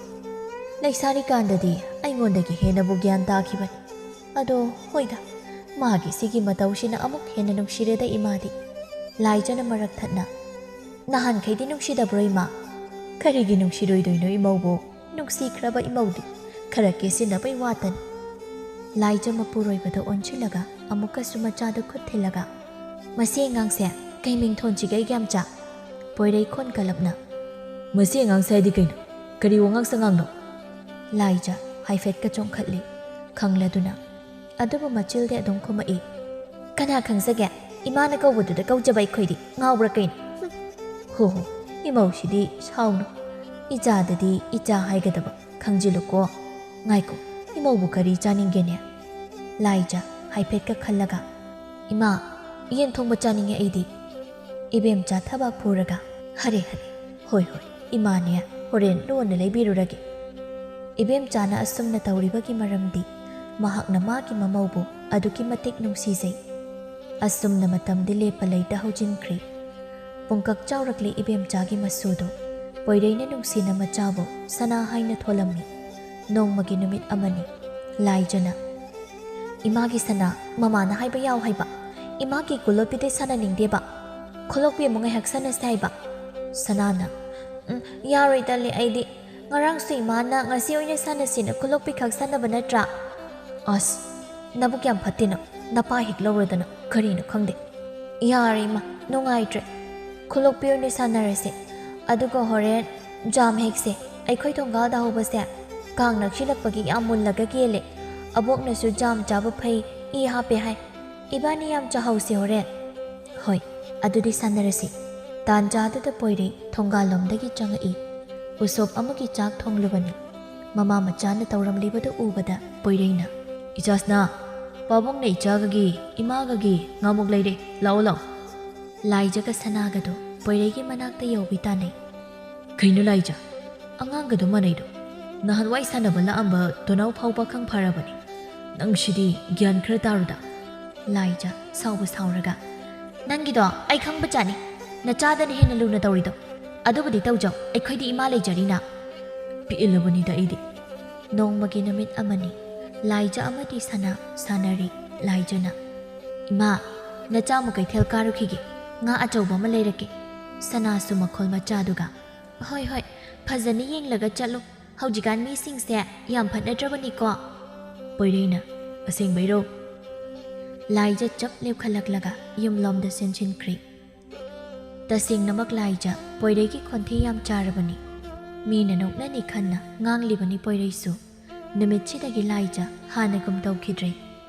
ꯂꯩꯁꯥꯔꯤꯀꯥꯟꯗꯗꯤ ꯑꯩꯉꯣꯟꯗꯒꯤ ꯍꯦꯟꯅꯕꯨ ꯒ꯭ꯌꯥꯟ ꯇꯥꯈꯤꯕꯅꯤ꯫ ꯑꯗꯣ ꯍꯣꯏꯗ, ꯃꯥꯒꯤ ꯁꯤꯒꯤ ꯃꯇꯧꯁꯤꯅ ꯑꯃꯨꯛ ꯍꯦꯟꯅ ꯅꯨꯡꯁꯤꯔꯦꯗ ꯏꯃꯥꯗꯤ꯫" ꯂꯥꯏꯖꯅ ꯃꯔꯛ ꯊꯠꯅ, "ꯅꯍꯥꯟꯈꯩꯗꯤ ꯅꯨꯡꯁꯤꯗꯕ꯭ꯔꯣ ꯏꯃꯥ?" "ꯀꯔꯤꯒꯤ ꯅꯨꯡꯁꯤꯔꯣꯏꯗꯣꯏꯅꯣ ꯏꯃꯧꯕꯨ? ꯅꯨꯡꯁꯤꯈ꯭ꯔꯕ ꯏꯃꯧꯗꯤ ꯈꯔ ꯀꯦꯁꯤꯟꯅꯕꯩ ꯋꯥꯇꯅꯤ꯫" ꯂꯥꯏꯖ ꯃꯄꯨꯔꯣꯏꯕꯗ ꯑꯣꯟꯁꯤꯜꯂꯒ ꯑꯃꯨꯛꯀꯁꯨ ꯃꯆꯥꯗ ꯈꯨꯠ ꯊꯤꯜꯂꯒ, "ꯃꯁꯤ ꯑꯉꯥꯡꯁꯦ ꯀꯩ ꯃꯤꯡ ꯊꯣꯟꯁꯤꯒꯦ ꯑꯩꯒꯤ ꯌꯥꯝꯆꯥ?" ꯄꯣꯏꯔꯩ ꯈꯣꯟ ꯀꯂꯞꯅ, "ꯃꯁꯤ ꯑꯉꯥꯡꯁꯦ ꯍꯥꯏꯗꯤ ꯀꯩꯅꯣ? ꯀꯔꯤ ꯋꯥꯉꯥꯡ ꯁꯉꯥꯡꯅꯣ?" ꯂꯥꯏꯖ ꯍꯥꯏꯐꯦꯠꯀ ꯆꯣꯡꯈꯠꯂꯤ꯫ ꯈꯪꯂꯗꯨꯅ ꯑꯗꯨꯕꯨ ꯃꯆꯤꯜꯗꯤ ꯑꯗꯨꯝ ꯈꯨꯝꯃꯛꯏ꯫ "ꯀꯅꯥ ꯈꯪꯖꯒꯦ? ꯏꯃꯥꯅ ꯀꯧꯕꯗꯨꯗ ꯀꯧꯖꯕ ꯑꯩꯈꯣꯏꯗꯤ ꯉꯥꯎꯕ꯭ꯔꯥ ꯀꯩꯅꯣ? ꯍꯨꯝ꯫ ꯍꯣ ꯍꯣ, ꯏꯃꯧꯁꯤꯗꯤ ꯁꯥꯎꯅꯨ꯫ ꯏꯆꯥꯗꯗꯤ ꯏꯆꯥ ꯍꯥꯏꯒꯗꯕ ꯈꯪꯖꯤꯜꯂꯨꯀꯣ꯫ ꯉꯥꯏꯈꯣ, ꯏꯃꯧꯕꯨ ꯀꯔꯤ ꯆꯥꯅꯤꯡꯒꯦꯅꯦ?" ꯂꯥꯏꯖ ꯍꯥꯏꯐꯦꯠꯀ ꯈꯜꯂꯒ, "ꯏꯃꯥ, ꯌꯦꯟ ꯊꯣꯡꯕ ꯆꯥꯅꯤꯡꯉꯦ ꯑꯩꯗꯤ꯫" ꯏꯕꯦꯝꯆꯥ ꯊꯕꯥꯛ ꯐꯨꯔꯒ, "ꯍꯔꯦ ꯍꯔꯦ, ꯍꯣꯏ ꯍꯣꯏ, ꯏꯃꯥꯅꯦ, ꯍꯣꯔꯦꯟ ꯂꯣꯟꯅ ꯂꯩꯕꯤꯔꯨꯔꯒꯦ꯫" ꯏꯕꯦꯝꯆꯥꯅ ꯑꯁꯨꯝꯅ ꯇꯧꯔꯤꯕꯒꯤ ꯃꯔꯝꯗꯤ ꯃꯍꯥꯛꯅ ꯃꯥꯒꯤ ꯃꯃꯧꯕꯨ ꯑꯗꯨꯛꯀꯤ ꯃꯇꯤꯛ ꯅꯨꯡꯁꯤꯖꯩ꯫ ꯑꯁꯨꯝꯅ ꯃꯇꯝꯗꯤ ꯂꯦꯞꯄ ꯂꯩꯇ ꯍꯧꯖꯤꯟꯈ꯭ꯔꯦ꯫ ꯄꯨꯡꯀꯛ ꯆꯥꯎꯔꯛꯂꯤ ꯏꯕꯦꯝꯆꯥꯒꯤ ꯃꯁꯨꯗꯨ꯫ ꯄꯣꯏꯔꯩꯅ ꯅꯨꯡꯁꯤꯅ ꯃꯆꯥꯕꯨ ꯁꯅꯥ ꯍꯥꯏꯅ ꯊꯣꯜꯂꯝꯃꯤ꯫ ꯅꯣꯡꯃꯒꯤ ꯅꯨꯃꯤꯠ ꯑꯃꯅꯤ꯫ ꯂꯥꯏꯖꯅ, "ꯏꯃꯥꯒꯤ ꯁꯅꯥ, ꯃꯃꯥꯅ ꯍꯥꯏꯕ ꯌꯥꯎ ꯍꯥꯏꯕ꯫ ꯏꯃꯥꯒꯤ ꯀꯨꯂꯣꯄꯤꯗꯤ ꯁꯥꯟꯅꯅꯤꯡꯗꯦꯕ꯫ ꯈꯨꯂꯣꯛꯄꯤ ꯑꯃꯨꯛ ꯉꯥꯏꯍꯥꯛ ꯁꯥꯟꯅꯁꯦ ꯍꯥꯏꯕ꯫" ꯁꯅꯥꯅ, "ꯎꯝ, ꯌꯥꯔꯣꯏ ꯇꯜꯂꯦ ꯑꯩꯗꯤ꯫ ꯉꯔꯥꯡꯁꯨ ꯏꯃꯥꯅ ꯉꯁꯤ ꯑꯣꯏꯅ ꯁꯥꯟꯅꯁꯤꯅ ꯈꯨꯂꯣꯛꯄꯤ ꯈꯛ ꯁꯥꯟꯅꯕ ꯅꯠꯇ꯭ꯔꯥ?" "ꯑꯁ, ꯅꯕꯨꯛ ꯌꯥꯝ ꯐꯠꯇꯦꯅ, ꯅꯄꯥ ꯍꯦꯛ ꯂꯧꯔꯗꯅ ꯀꯔꯤꯅꯣ ꯈꯪꯗꯦ꯫" "ꯌꯥꯔꯦ ꯏꯃꯥ, ꯅꯨꯡꯉꯥꯏꯇ꯭ꯔꯦ꯫ ꯈꯨꯂꯣꯛꯄꯤ ꯑꯣꯏꯅ ꯁꯥꯟꯅꯔꯁꯦ꯫ ꯑꯗꯨꯒ ꯍꯣꯔꯦꯟ ꯖꯥꯝ ꯍꯦꯛꯁꯦ꯫ ꯑꯩꯈꯣꯏ ꯊꯣꯡꯒꯥꯜꯗ ꯍꯧꯕꯁꯦ ꯀꯥꯡ ꯅꯛꯁꯤꯜꯂꯛꯄꯒꯤ ꯌꯥꯝ ꯃꯨꯜꯂꯒ ꯀꯦꯜꯂꯦ꯫ ꯑꯕꯣꯛꯅꯁꯨ ꯖꯥꯝ ꯆꯥꯕ ꯐꯩ, ꯏ ꯍꯥꯞꯄꯦ ꯍꯥꯏ꯫ ꯏꯕꯥꯅꯤ ꯌꯥꯝ ꯆꯥꯍꯧꯁꯦ ꯍꯣꯔꯦꯟ꯫" "ꯍꯣꯏ, ꯑꯗꯨꯗꯤ ꯁꯥꯟꯅꯔꯁꯤ꯫" ꯇꯥꯟꯖꯥꯗꯨꯗ ꯄꯣꯏꯔꯩ ꯊꯣꯡꯒꯥꯜꯂꯣꯝꯗꯒꯤ ꯆꯪꯉꯛꯏ꯫ ꯎꯁꯣꯞ ꯑꯃꯒꯤ ꯆꯥꯛ ꯊꯣꯡꯂꯨꯕꯅꯤ꯫ ꯃꯃꯥ ꯃꯆꯥꯅ ꯇꯧꯔꯝꯂꯤꯕꯗꯨ ꯎꯕꯗ ꯄꯣꯏꯔꯩꯅ, "ꯏꯆꯥꯁꯅꯥ, ꯄꯥꯕꯨꯡꯅ ꯏꯆꯥꯒꯒꯤ, ꯏꯃꯥꯒꯒꯤ ꯉꯥꯃꯨꯛ ꯂꯩꯔꯦ, ꯂꯥꯛꯑꯣ, ꯂꯥꯛꯑꯣ꯫" ꯂꯥꯏꯖꯒ ꯁꯅꯥꯒꯗꯨ ꯄꯣꯏꯔꯩꯒꯤ ꯃꯅꯥꯛꯇ ꯌꯧꯕꯤ ꯇꯥꯅꯩ꯫ "ꯀꯩꯅꯣ ꯂꯥꯏꯖ, ꯑꯉꯥꯡꯒꯗꯣ ꯃꯥꯟꯅꯩꯗꯣ? ꯅꯍꯥꯟꯋꯥꯏ ꯁꯥꯟꯅꯕ ꯂꯥꯛꯑꯝꯕ ꯇꯣꯅꯥꯎ ꯐꯥꯎꯕ ꯈꯪ ꯐꯔꯕꯅꯤ꯫ ꯅꯪꯁꯤꯗꯤ ꯒ꯭ꯌꯥꯟ ꯈꯔ ꯇꯥꯔꯨꯗ꯫" ꯂꯥꯏꯖ ꯁꯥꯎꯕ ꯁꯥꯎꯔꯒ, "ꯅꯪꯒꯤꯗꯣ ꯑꯩ ꯈꯪꯕ ꯆꯥꯅꯤ꯫ ꯅꯆꯥꯗꯅ ꯍꯦꯟꯅ ꯂꯨꯅ ꯇꯧꯔꯤꯗꯣ꯫ ꯑꯗꯨꯕꯨꯗꯤ ꯇꯧꯖꯧ, ꯑꯩꯈꯣꯏꯗꯤ ꯏꯃꯥ ꯂꯩꯖꯔꯤꯅ꯫" ꯄꯤꯛꯏꯜꯂꯕꯅꯤꯗ ꯑꯩꯗꯤ꯫ ꯅꯣꯡꯃꯒꯤ ꯅꯨꯃꯤꯠ ꯑꯃꯅꯤ꯫ ꯂꯥꯏꯖ ꯑꯃꯗꯤ ꯁꯅꯥ ꯁꯥꯟꯅꯔꯤ꯫ ꯂꯥꯏꯖꯅ, "ꯏꯃꯥ, ꯅꯆꯥꯃꯨꯛ ꯀꯩꯊꯦꯜ ꯀꯥꯔꯨꯈꯤꯒꯦ, ꯉꯥ ꯑꯆꯧꯕ ꯑꯃ ꯂꯩꯔꯛꯀꯦ꯫" ꯁꯅꯥꯁꯨ ꯃꯈꯣꯜ ꯃꯆꯥꯗꯨꯒ, "ꯍꯣꯏ ꯍꯣꯏ, ꯐꯖꯅ ꯌꯦꯡꯂꯒ ꯆꯠꯂꯨ꯫ ꯍꯧꯖꯤꯛꯀꯥꯟ ꯃꯤꯁꯤꯡꯁꯦ ꯌꯥꯝ ꯐꯠꯅꯗ꯭ꯔꯕꯅꯤꯀꯣ꯫" ꯄꯣꯏꯔꯩꯅ, "ꯑꯁꯦꯡꯕꯩꯔꯣ?" ꯂꯥꯏꯖ ꯆꯞ ꯂꯦꯞꯈꯠꯂꯛꯂꯒ ꯌꯨꯝꯂꯣꯝꯗ ꯆꯦꯟꯁꯤꯟꯈ꯭ꯔꯦ꯫ ꯇꯁꯦꯡꯅꯃꯛ ꯂꯥꯏꯖ ꯄꯣꯏꯔꯩꯒꯤ ꯈꯣꯟꯊꯤ ꯌꯥꯝ ꯆꯥꯔꯕꯅꯤ꯫ ꯃꯤꯅ ꯅꯣꯛꯅꯅꯤ ꯈꯟꯅ ꯉꯥꯡꯂꯤꯕꯅꯤ ꯄꯣꯏꯔꯩꯁꯨ꯫ ꯅꯨꯃꯤꯠꯁꯤꯗꯒꯤ ꯂꯥꯏꯖ ꯍꯥꯟꯅꯒꯨꯝ ꯇꯧꯈꯤꯗ꯭ꯔꯦ꯫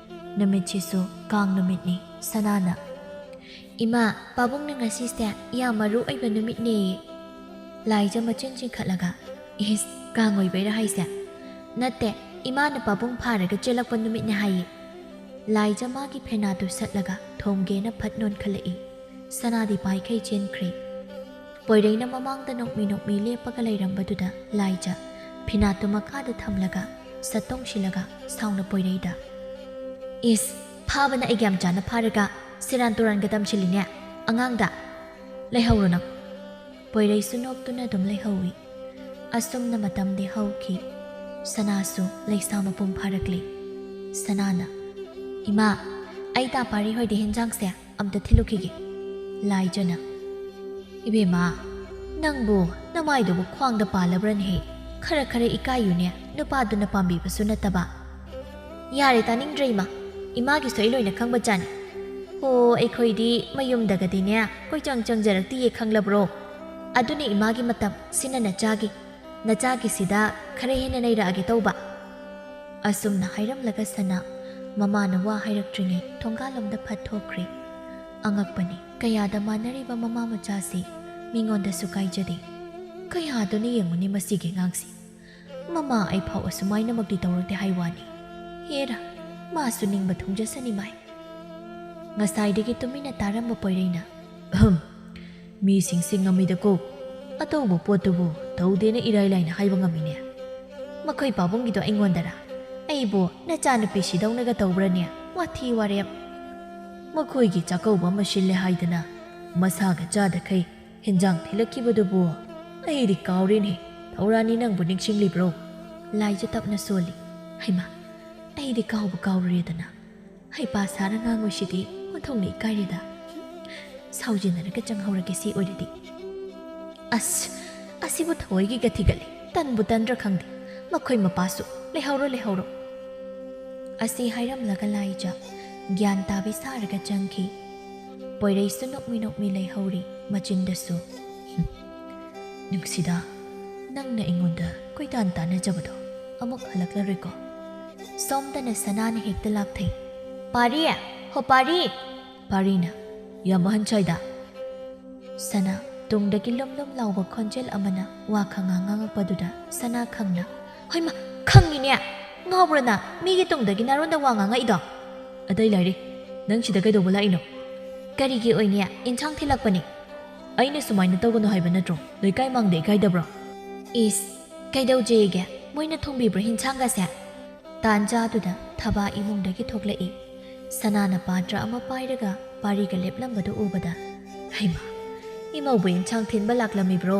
ꯅꯨꯃꯤꯠꯁꯤꯁꯨ ꯀꯥꯡ ꯅꯨꯃꯤꯠꯅꯤ꯫ ꯁꯅꯥꯅ, "ꯏꯃꯥ, ꯄꯥꯕꯨꯡꯅ ꯉꯁꯤꯁꯦ ꯌꯥꯝ ꯃꯔꯨ ꯑꯣꯏꯕ ꯅꯨꯃꯤꯠꯅꯦꯌꯦ꯫" ꯂꯥꯏꯖ ꯃꯆꯤꯟ ꯆꯤꯡꯈꯠꯂꯒ, "ꯏꯁ, ꯀꯥꯡ ꯑꯣꯏꯕꯩꯔꯥ ꯍꯥꯏꯁꯦ?" "ꯅꯠꯇꯦ, ꯏꯃꯥꯅ ꯄꯥꯕꯨꯡ ꯐꯥꯔꯒ ꯆꯦꯜꯂꯛꯄ ꯅꯨꯃꯤꯠꯅꯦ ꯍꯥꯏꯌꯦ꯫" ꯂꯥꯏꯖ ꯃꯥꯒꯤ ꯐꯦꯅꯥꯠꯇꯨ ꯁꯠꯂꯒ ꯊꯣꯝꯒꯦꯅ ꯐꯠ ꯅꯣꯟꯈꯠꯂꯛꯏ꯫ ꯁꯅꯥꯗꯤ ꯄꯥꯏꯈꯩ ꯆꯦꯟꯈ꯭ꯔꯦ꯫ ꯄꯣꯏꯔꯩꯅ ꯃꯃꯥꯡꯗ ꯅꯣꯛꯃꯤ ꯅꯣꯛꯃꯤ ꯂꯦꯞꯄꯒ ꯂꯩꯔꯝꯕꯗꯨꯗ ꯂꯥꯏꯖ ꯐꯤꯅꯥꯠꯇꯨ ꯃꯈꯥꯗ ꯊꯝꯂꯒ ꯁꯠ ꯇꯣꯡꯁꯤꯜꯂꯒ ꯁꯥꯎꯅ ꯄꯣꯏꯔꯩꯗ, "ꯏꯁ, ꯐꯥꯕꯅ ꯑꯩꯒ ꯌꯥꯝ ꯆꯥꯅ ꯐꯥꯔꯒ ꯁꯦꯔꯥꯟ ꯇꯨꯔꯥꯟꯒ ꯇꯝꯁꯤꯜꯂꯤꯅꯦ ꯑꯉꯥꯡꯗ꯫ ꯂꯩꯍꯧꯔꯣ ꯅꯪ꯫" ꯄꯣꯏꯔꯩꯁꯨ ꯅꯣꯛꯇꯨꯅ ꯑꯗꯨꯝ ꯂꯩꯍꯧꯏ꯫ ꯑꯁꯨꯝꯅ ꯃꯇꯝꯗꯤ ꯍꯧꯈꯤ꯫ ꯁꯅꯥꯁꯨ ꯂꯩꯁꯥ ꯃꯄꯨꯡ ꯐꯥꯔꯛꯂꯤ꯫ ꯁꯅꯥꯅ, "ꯏꯃꯥ, ꯑꯩ ꯇꯥ ꯄꯥꯔꯤ ꯍꯣꯏꯗꯤ ꯍꯦꯟꯖꯥꯡꯁꯦ ꯑꯝꯇ ꯊꯤꯜꯂꯨꯈꯤꯒꯦ꯫" ꯂꯥꯏꯖꯅ, "ꯏꯕꯦꯝꯃ, ꯅꯪꯕꯨ ꯅꯃꯥꯏꯗꯨꯕꯨ ꯈ꯭ꯋꯥꯡꯗ ꯄꯥꯜꯂꯕ꯭ꯔꯅꯦꯍꯦ? ꯈꯔ ꯈꯔ ꯏꯀꯥꯏꯌꯨꯅꯦ, ꯅꯨꯄꯥꯗꯨꯅ ꯄꯥꯝꯕꯤꯕꯁꯨ ꯅꯠꯇꯕ꯫" "ꯌꯥꯔꯦ, ꯇꯥꯅꯤꯡꯗ꯭ꯔꯦ ꯏꯃꯥ꯫ ꯏꯃꯥꯒꯤꯁꯨ ꯑꯩ ꯂꯣꯏꯅ ꯈꯪꯕ ꯖꯥꯠꯅꯤ꯫ ꯍꯣ, ꯑꯩꯈꯣꯏꯗꯤ ꯃꯌꯨꯝꯗꯒꯗꯤꯅꯦ ꯀꯣꯏꯆꯪ ꯆꯪꯖꯔꯛꯇꯤꯌꯦ, ꯈꯪꯂꯕ꯭ꯔꯣ? ꯑꯗꯨꯅꯦ ꯏꯃꯥꯒꯤ ꯃꯇꯝ, ꯁꯤꯅ ꯅꯆꯥꯒꯤ꯫ ꯅꯆꯥꯒꯤꯁꯤꯗ ꯈꯔ ꯍꯦꯟꯅ ꯅꯩꯔꯛꯑꯒꯦ ꯇꯧꯕ꯫" ꯑꯁꯨꯝꯅ ꯍꯥꯏꯔꯝꯂꯒ ꯁꯅꯥ ꯃꯃꯥꯅ ꯋꯥ ꯍꯥꯏꯔꯛꯇ꯭ꯔꯤꯉꯩ ꯊꯣꯡꯒꯥꯜꯂꯣꯝꯗ ꯐꯠ ꯊꯣꯛꯈ꯭ꯔꯦ꯫ ꯑꯉꯛꯄꯅꯤ, ꯀꯌꯥꯗ ꯃꯥꯟꯅꯔꯤꯕ ꯃꯃꯥ ꯃꯆꯥꯁꯤ ꯃꯤꯉꯣꯟꯗꯁꯨ ꯀꯥꯏꯖꯗꯦ꯫ ꯀꯌꯥꯗꯨꯅ ꯌꯦꯡꯉꯨꯅꯤ ꯃꯁꯤꯒꯤ ꯑꯉꯥꯡꯁꯤ꯫ ꯃꯃꯥ ꯑꯩꯐꯥꯎ ꯑꯁꯨꯃꯥꯏꯅꯃꯛꯇꯤ ꯇꯧꯔꯛꯇꯦ ꯍꯥꯏ ꯋꯥꯅꯤ꯫ ꯍꯦꯔꯥ, ꯃꯥꯁꯨ ꯅꯤꯡꯕ ꯊꯨꯡꯖꯁꯅꯤ ꯃꯥꯏ꯫ ꯉꯁꯥꯏꯗꯒꯤ ꯇꯨꯃꯤꯟꯅ ꯇꯥꯔꯝꯕ ꯄꯣꯏꯔꯩꯅ, "ꯑꯍꯝ, ꯃꯤꯁꯤꯡꯁꯦ ꯉꯝꯃꯤꯗꯀꯣ꯫ ꯑꯇꯧꯕ ꯄꯣꯠꯇꯨꯕꯨ ꯇꯧꯗꯦꯅ ꯏꯔꯥꯏ ꯂꯥꯏꯅ ꯍꯥꯏꯕ ꯉꯝꯃꯤꯅꯦ꯫ ꯃꯈꯣꯏ ꯄꯥꯕꯨꯡꯒꯤꯗꯣ ꯑꯩꯉꯣꯟꯗꯔ? ꯑꯩꯕꯨ ꯅꯆꯥꯅꯨꯄꯤꯁꯤꯗꯧꯅꯒ ꯇꯧꯕ꯭ꯔꯅꯦ? ꯋꯥꯊꯤ ꯋꯥꯔꯦꯝ꯫ ꯃꯈꯣꯏꯒꯤ ꯆꯥꯛꯀꯧꯕ ꯑꯃ ꯁꯤꯜꯂꯦ ꯍꯥꯏꯗꯅ ꯃꯁꯥꯒ ꯆꯥꯗꯈꯩ ꯍꯦꯟꯖꯥꯡ ꯊꯤꯜꯂꯛꯈꯤꯕꯗꯨꯕꯨ ꯑꯩꯗꯤ ꯀꯥꯎꯔꯦꯅꯦ꯫ ꯊꯧꯔꯥꯅꯤ, ꯅꯪꯕꯨ ꯅꯤꯡꯁꯤꯡꯂꯤꯕ꯭ꯔꯣ?" ꯂꯥꯏꯖ ꯇꯞꯅ ꯁꯣꯜꯂꯤ꯫ "ꯍꯩꯃꯥ, ꯑꯩꯗꯤ ꯀꯥꯎꯕ ꯀꯥꯎꯔꯨꯔꯦꯗꯅ꯫ ꯍꯩꯄꯥ ꯁꯥꯔ ꯉꯥꯡꯉꯣꯏꯁꯤꯗꯤ, ꯑꯣꯟꯊꯣꯛꯅ ꯏꯀꯥꯏꯔꯦꯗ꯫ ꯁꯥꯎꯖꯤꯟꯅꯔꯒ ꯆꯪꯍꯧꯔꯒꯦ ꯁꯤ ꯑꯣꯏꯔꯗꯤ꯫ ꯑꯁ, ꯑꯁꯤꯕꯨ ꯊꯑꯣꯏꯒꯤꯒ ꯊꯤꯒꯠꯂꯦ꯫ ꯇꯟꯕꯨ ꯇꯟꯗ꯭ꯔꯥ ꯈꯪꯗꯦ꯫ ꯃꯈꯣꯏ ꯃꯄꯥꯁꯨ, ꯂꯩꯍꯧꯔꯣ, ꯂꯩꯍꯧꯔꯣ꯫" ꯑꯁꯤ ꯍꯥꯏꯔꯝꯂꯒ ꯂꯥꯏꯖ ꯒ꯭ꯌꯥꯟ ꯇꯥꯕꯤ ꯁꯥꯔꯒ ꯆꯪꯈꯤ꯫ ꯄꯣꯏꯔꯩꯁꯨ ꯅꯣꯛꯃꯤ ꯅꯣꯛꯃꯤ ꯂꯩꯍꯧꯔꯤ꯫ ꯃꯆꯤꯟꯗꯁꯨ, "ꯅꯨꯡꯁꯤꯗꯥ, ꯅꯪꯅ ꯑꯩꯉꯣꯟꯗ ꯀꯣꯏꯇꯥꯟ ꯇꯥꯟꯅꯖꯕꯗꯣ ꯑꯃꯨꯛ ꯍꯜꯂꯛꯂꯔꯣꯏꯀꯣ?" ꯁꯣꯝꯗꯅ ꯁꯅꯥꯅ ꯍꯦꯛꯇ ꯂꯥꯛꯊꯩ꯫ "ꯄꯥꯔꯤ! ꯍꯣ ꯄꯥꯔꯤ!" ꯄꯥꯔꯤꯅ, "ꯌꯥꯝ ꯑꯍꯟ ꯁ꯭ꯋꯥꯏꯗ!" ꯁꯅꯥ ꯇꯨꯡꯗꯒꯤ ꯂꯨꯝ ꯂꯨꯝ ꯂꯥꯎꯕ ꯈꯣꯟꯖꯦꯜ ꯑꯃꯅ ꯋꯥ ꯈꯪꯉꯥꯡ ꯉꯥꯡꯉꯛꯄꯗꯨꯗ ꯁꯅꯥ ꯈꯪꯅ, "ꯍꯣꯏꯃ, ꯈꯪꯉꯤꯅꯦ! ꯉꯥꯎꯕ꯭ꯔꯅ ꯃꯤꯒꯤ ꯇꯨꯡꯗꯒꯤ ꯅꯥꯔꯣꯟꯗ ꯋꯥ ꯉꯥꯡꯉꯛꯏꯗꯣ?" "ꯑꯇꯩ ꯂꯥꯏꯔꯤ, ꯅꯪ ꯁꯤꯗ ꯀꯩꯗꯧꯕ ꯂꯥꯛꯏꯅꯣ?" "ꯀꯔꯤꯒꯤ ꯑꯣꯏꯅꯤ? ꯏꯟꯁꯥꯡ ꯊꯤꯜꯂꯛꯄꯅꯤ꯫ ꯑꯩꯅ ꯁꯨꯃꯥꯏꯅ ꯇꯧꯒꯅꯨ ꯍꯥꯏꯕ ꯅꯠꯇ꯭ꯔꯣ? ꯂꯩꯀꯥꯏ ꯃꯥꯡꯗ ꯏꯀꯥꯏꯗꯕ꯭ꯔꯣ?" "ꯏꯁ, ꯀꯩꯗꯧꯖꯩꯒꯦ? ꯃꯣꯏꯅ ꯊꯣꯡꯕꯤꯕ꯭ꯔꯣ ꯍꯤꯟꯁꯥꯡꯒꯁꯦ?" ꯇꯥꯟꯖꯥꯗꯨꯗ ꯊꯕꯥ ꯏꯃꯨꯡꯗꯒꯤ ꯊꯣꯛꯂꯛꯏ꯫ ꯁꯅꯥꯅ ꯄꯥꯇ꯭ꯔ ꯑꯃ ꯄꯥꯏꯔꯒ ꯄꯥꯔꯤꯒ ꯂꯦꯞꯂꯝꯕꯗꯨ ꯎꯕꯗ, "ꯍꯩꯃꯥ, ꯏꯃꯧꯕꯨ ꯏꯟꯁꯥꯡ ꯊꯤꯟꯕ ꯂꯥꯛꯂꯝꯃꯤꯕ꯭ꯔꯣ?"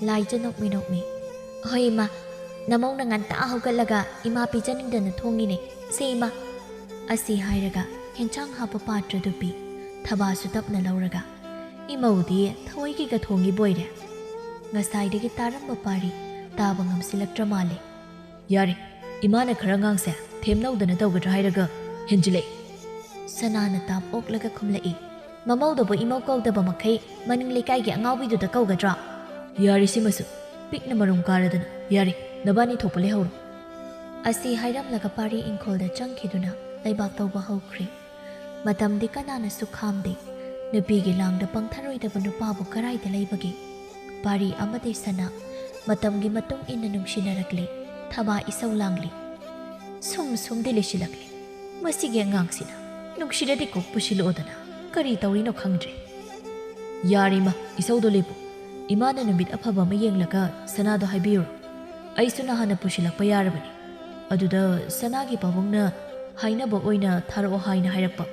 ꯂꯥꯏꯖ ꯅꯣꯛꯃꯤ ꯅꯣꯛꯃꯤ, "ꯍꯣꯏ ꯏꯃꯥ, ꯅꯃꯧꯅ ꯉꯟꯇꯥ ꯍꯧꯒꯠꯂꯒ ꯏꯃꯥ ꯄꯤꯖꯅꯤꯡꯗꯅ ꯊꯣꯡꯉꯤꯅꯦ꯫ ꯁꯦ ꯏꯃꯥ꯫" ꯑꯁꯤ ꯍꯥꯏꯔꯒ ꯍꯤꯟꯁꯥꯡ ꯍꯥꯞꯄ ꯄꯥꯇ꯭ꯔꯗꯨ ꯄꯤ꯫ ꯊꯕꯥꯁꯨ ꯇꯞꯅ ꯂꯧꯔꯒ, "ꯏꯃꯧꯗꯤ ꯊꯑꯣꯏꯒꯤꯒ ꯊꯣꯡꯉꯤꯕꯣꯏꯔꯦ꯫" ꯉꯁꯥꯏꯗꯒꯤ ꯇꯥꯔꯝꯕ ꯄꯥꯔꯤ ꯇꯥꯕ ꯉꯝꯁꯤꯜꯂꯛꯇ꯭ꯔ ꯃꯥꯜꯂꯦ꯫ "ꯌꯥꯔꯦ, ꯏꯃꯥꯅ ꯈꯔ ꯉꯥꯡꯁꯦ, ꯊꯦꯝꯅꯧꯗꯅ ꯇꯧꯒꯗ꯭ꯔꯥ ꯍꯥꯏꯔꯒ ꯍꯦꯟꯖꯤꯜꯂꯛꯏ꯫" ꯁꯅꯥꯅ ꯇꯥꯞ ꯑꯣꯛꯂꯒ ꯈꯨꯝꯂꯛꯏ, "ꯃꯃꯧꯗꯕꯨ ꯏꯃꯧ ꯀꯧꯗꯕ ꯃꯈꯩ ꯃꯅꯤꯡ ꯂꯩꯀꯥꯏꯒꯤ ꯑꯉꯥꯎꯕꯤꯗꯨꯗ ꯀꯧꯒꯗ꯭ꯔꯥ?" "ꯌꯥꯔꯦ ꯁꯤꯃꯁꯨ, ꯄꯤꯛꯅ ꯃꯔꯨꯝ ꯀꯥꯔꯗꯅ꯫ ꯌꯥꯔꯦ, ꯅꯕꯥꯅꯤ ꯊꯣꯛꯄ ꯂꯩꯍꯧꯔꯣ꯫" ꯑꯁꯤ ꯍꯥꯏꯔꯝꯂꯒ ꯄꯥꯔꯤ ꯏꯪꯈꯣꯜꯗ ꯆꯪꯈꯤꯗꯨꯅ ꯂꯩꯕꯥꯛ ꯇꯧꯕ ꯍꯧꯈ꯭ꯔꯦ꯫ ꯃꯇꯝꯗꯤ ꯀꯅꯥꯅꯁꯨ ꯈꯥꯝꯗꯦ꯫ ꯅꯨꯄꯤꯒꯤ ꯂꯥꯡꯗ ꯄꯪꯊꯔꯣꯏꯗꯕ ꯅꯨꯄꯥꯕꯨ ꯀꯔꯥꯏꯗ ꯂꯩꯕꯒꯦ? ꯄꯥꯔꯤ ꯑꯃꯗꯤ ꯁꯅꯥ ꯃꯇꯝꯒꯤ ꯃꯇꯨꯡ ꯏꯟꯅ ꯅꯨꯡꯁꯤꯅꯔꯛꯂꯤ꯫ ꯊꯕꯥ ꯏꯁꯧ ꯂꯥꯡꯂꯤ꯫ "ꯁꯨꯝ ꯁꯨꯝꯗꯤ ꯂꯤꯁꯤꯜꯂꯛꯂꯤ꯫ ꯃꯁꯤꯒꯤ ꯑꯉꯥꯡꯁꯤꯅ ꯅꯨꯡꯁꯤꯔꯗꯤ ꯀꯣꯛ ꯄꯨꯁꯤꯜꯂꯛꯑꯣꯗꯅ꯫ ꯀꯔꯤ ꯇꯧꯔꯤꯅꯣ ꯈꯪꯗ꯭ꯔꯦ꯫" "ꯌꯥꯔꯦ ꯏꯃꯥ, ꯏꯁꯧꯗꯣ ꯂꯦꯞꯄꯨ꯫ ꯏꯃꯥꯅ ꯅꯨꯃꯤꯠ ꯑꯐꯕ ꯑꯃ ꯌꯦꯡꯂꯒ ꯁꯅꯥꯗꯣ ꯍꯥꯏꯕꯤꯌꯨꯔꯣ? ꯑꯩꯁꯨ ꯅꯍꯥꯟꯅ ꯄꯨꯁꯤꯜꯂꯛꯄ ꯌꯥꯔꯕꯅꯤ꯫ ꯑꯗꯨꯗ ꯁꯅꯥꯒꯤ ꯄꯥꯕꯨꯡꯅ ꯍꯥꯏꯅꯕ ꯑꯣꯏꯅ ꯊꯥꯔꯛꯑꯣ ꯍꯥꯏꯅ ꯍꯥꯏꯔꯛꯄ꯫"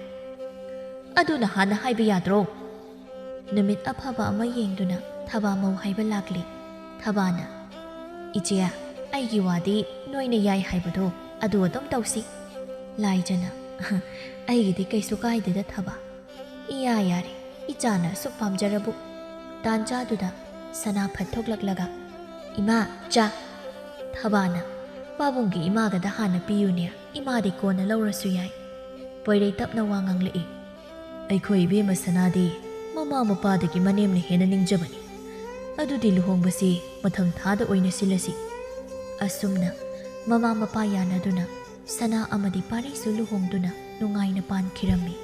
"ꯑꯗꯨꯅ ꯍꯥꯟꯅ ꯍꯥꯏꯕ ꯌꯥꯗ꯭ꯔꯣ?" ꯅꯨꯃꯤꯠ ꯑꯐꯕ ꯑꯃ ꯌꯦꯡꯗꯨꯅ ꯊꯕꯥ ꯃꯧ ꯍꯥꯏꯕ ꯂꯥꯛꯂꯤ꯫ ꯊꯕꯥꯅ, "ꯏꯆꯦ, ꯑꯩꯒꯤ ꯋꯥꯗꯤ ꯅꯣꯏꯅ ꯌꯥꯏ ꯍꯥꯏꯕꯗꯣ ꯑꯗꯨ ꯑꯗꯨꯝ ꯇꯧꯁꯤ꯫" ꯂꯥꯏꯖꯅ, "ꯑꯩꯒꯤꯗꯤ ꯀꯩꯁꯨ ꯀꯥꯏꯗꯦꯗ ꯊꯕꯥ꯫ ꯏꯌꯥ ꯌꯥꯔꯦ, ꯏꯆꯥꯅ ꯑꯁꯨꯛ ꯄꯥꯝꯖꯔꯕꯨ꯫" ꯇꯥꯟꯖꯥꯗꯨꯗ ꯁꯅꯥ ꯐꯠ ꯊꯣꯛꯂꯛꯂꯒ, "ꯏꯃꯥ, ꯆꯥ꯫" ꯊꯕꯥꯅ, "ꯄꯥꯕꯨꯡꯒꯤ ꯏꯃꯥꯒꯗ ꯍꯥꯟꯅ ꯄꯤꯌꯨꯅꯦ, ꯏꯃꯥꯗꯤ ꯀꯣꯟꯅ ꯂꯧꯔꯁꯨ ꯌꯥꯏ꯫" ꯄꯣꯏꯔꯩ ꯇꯞꯅ ꯋꯥ ꯉꯥꯡꯂꯛꯏ꯫ "ꯑꯩꯈꯣꯏ ꯏꯕꯦꯝꯃ ꯁꯅꯥꯗꯤ ꯃꯃꯥ ꯃꯄꯥꯗꯒꯤ ꯃꯅꯦꯝꯅ ꯍꯦꯟꯅ ꯅꯤꯡꯖꯕꯅꯤ꯫ ꯑꯗꯨꯗꯤ ꯂꯨꯍꯣꯡꯕꯁꯤ ꯃꯊꯪ ꯊꯥꯗ ꯑꯣꯏꯅ ꯁꯤꯜꯂꯁꯤ꯫" ꯑꯁꯨꯝꯅ ꯃꯃꯥ ꯃꯄꯥ ꯌꯥꯅꯗꯨꯅ ꯁꯅꯥ ꯑꯃꯗꯤ ꯄꯥꯔꯤꯁꯨ ꯂꯨꯍꯣꯡꯗꯨꯅ ꯅꯨꯡꯉꯥꯏꯅ ꯄꯥꯟꯈꯤꯔꯝꯃꯤ꯫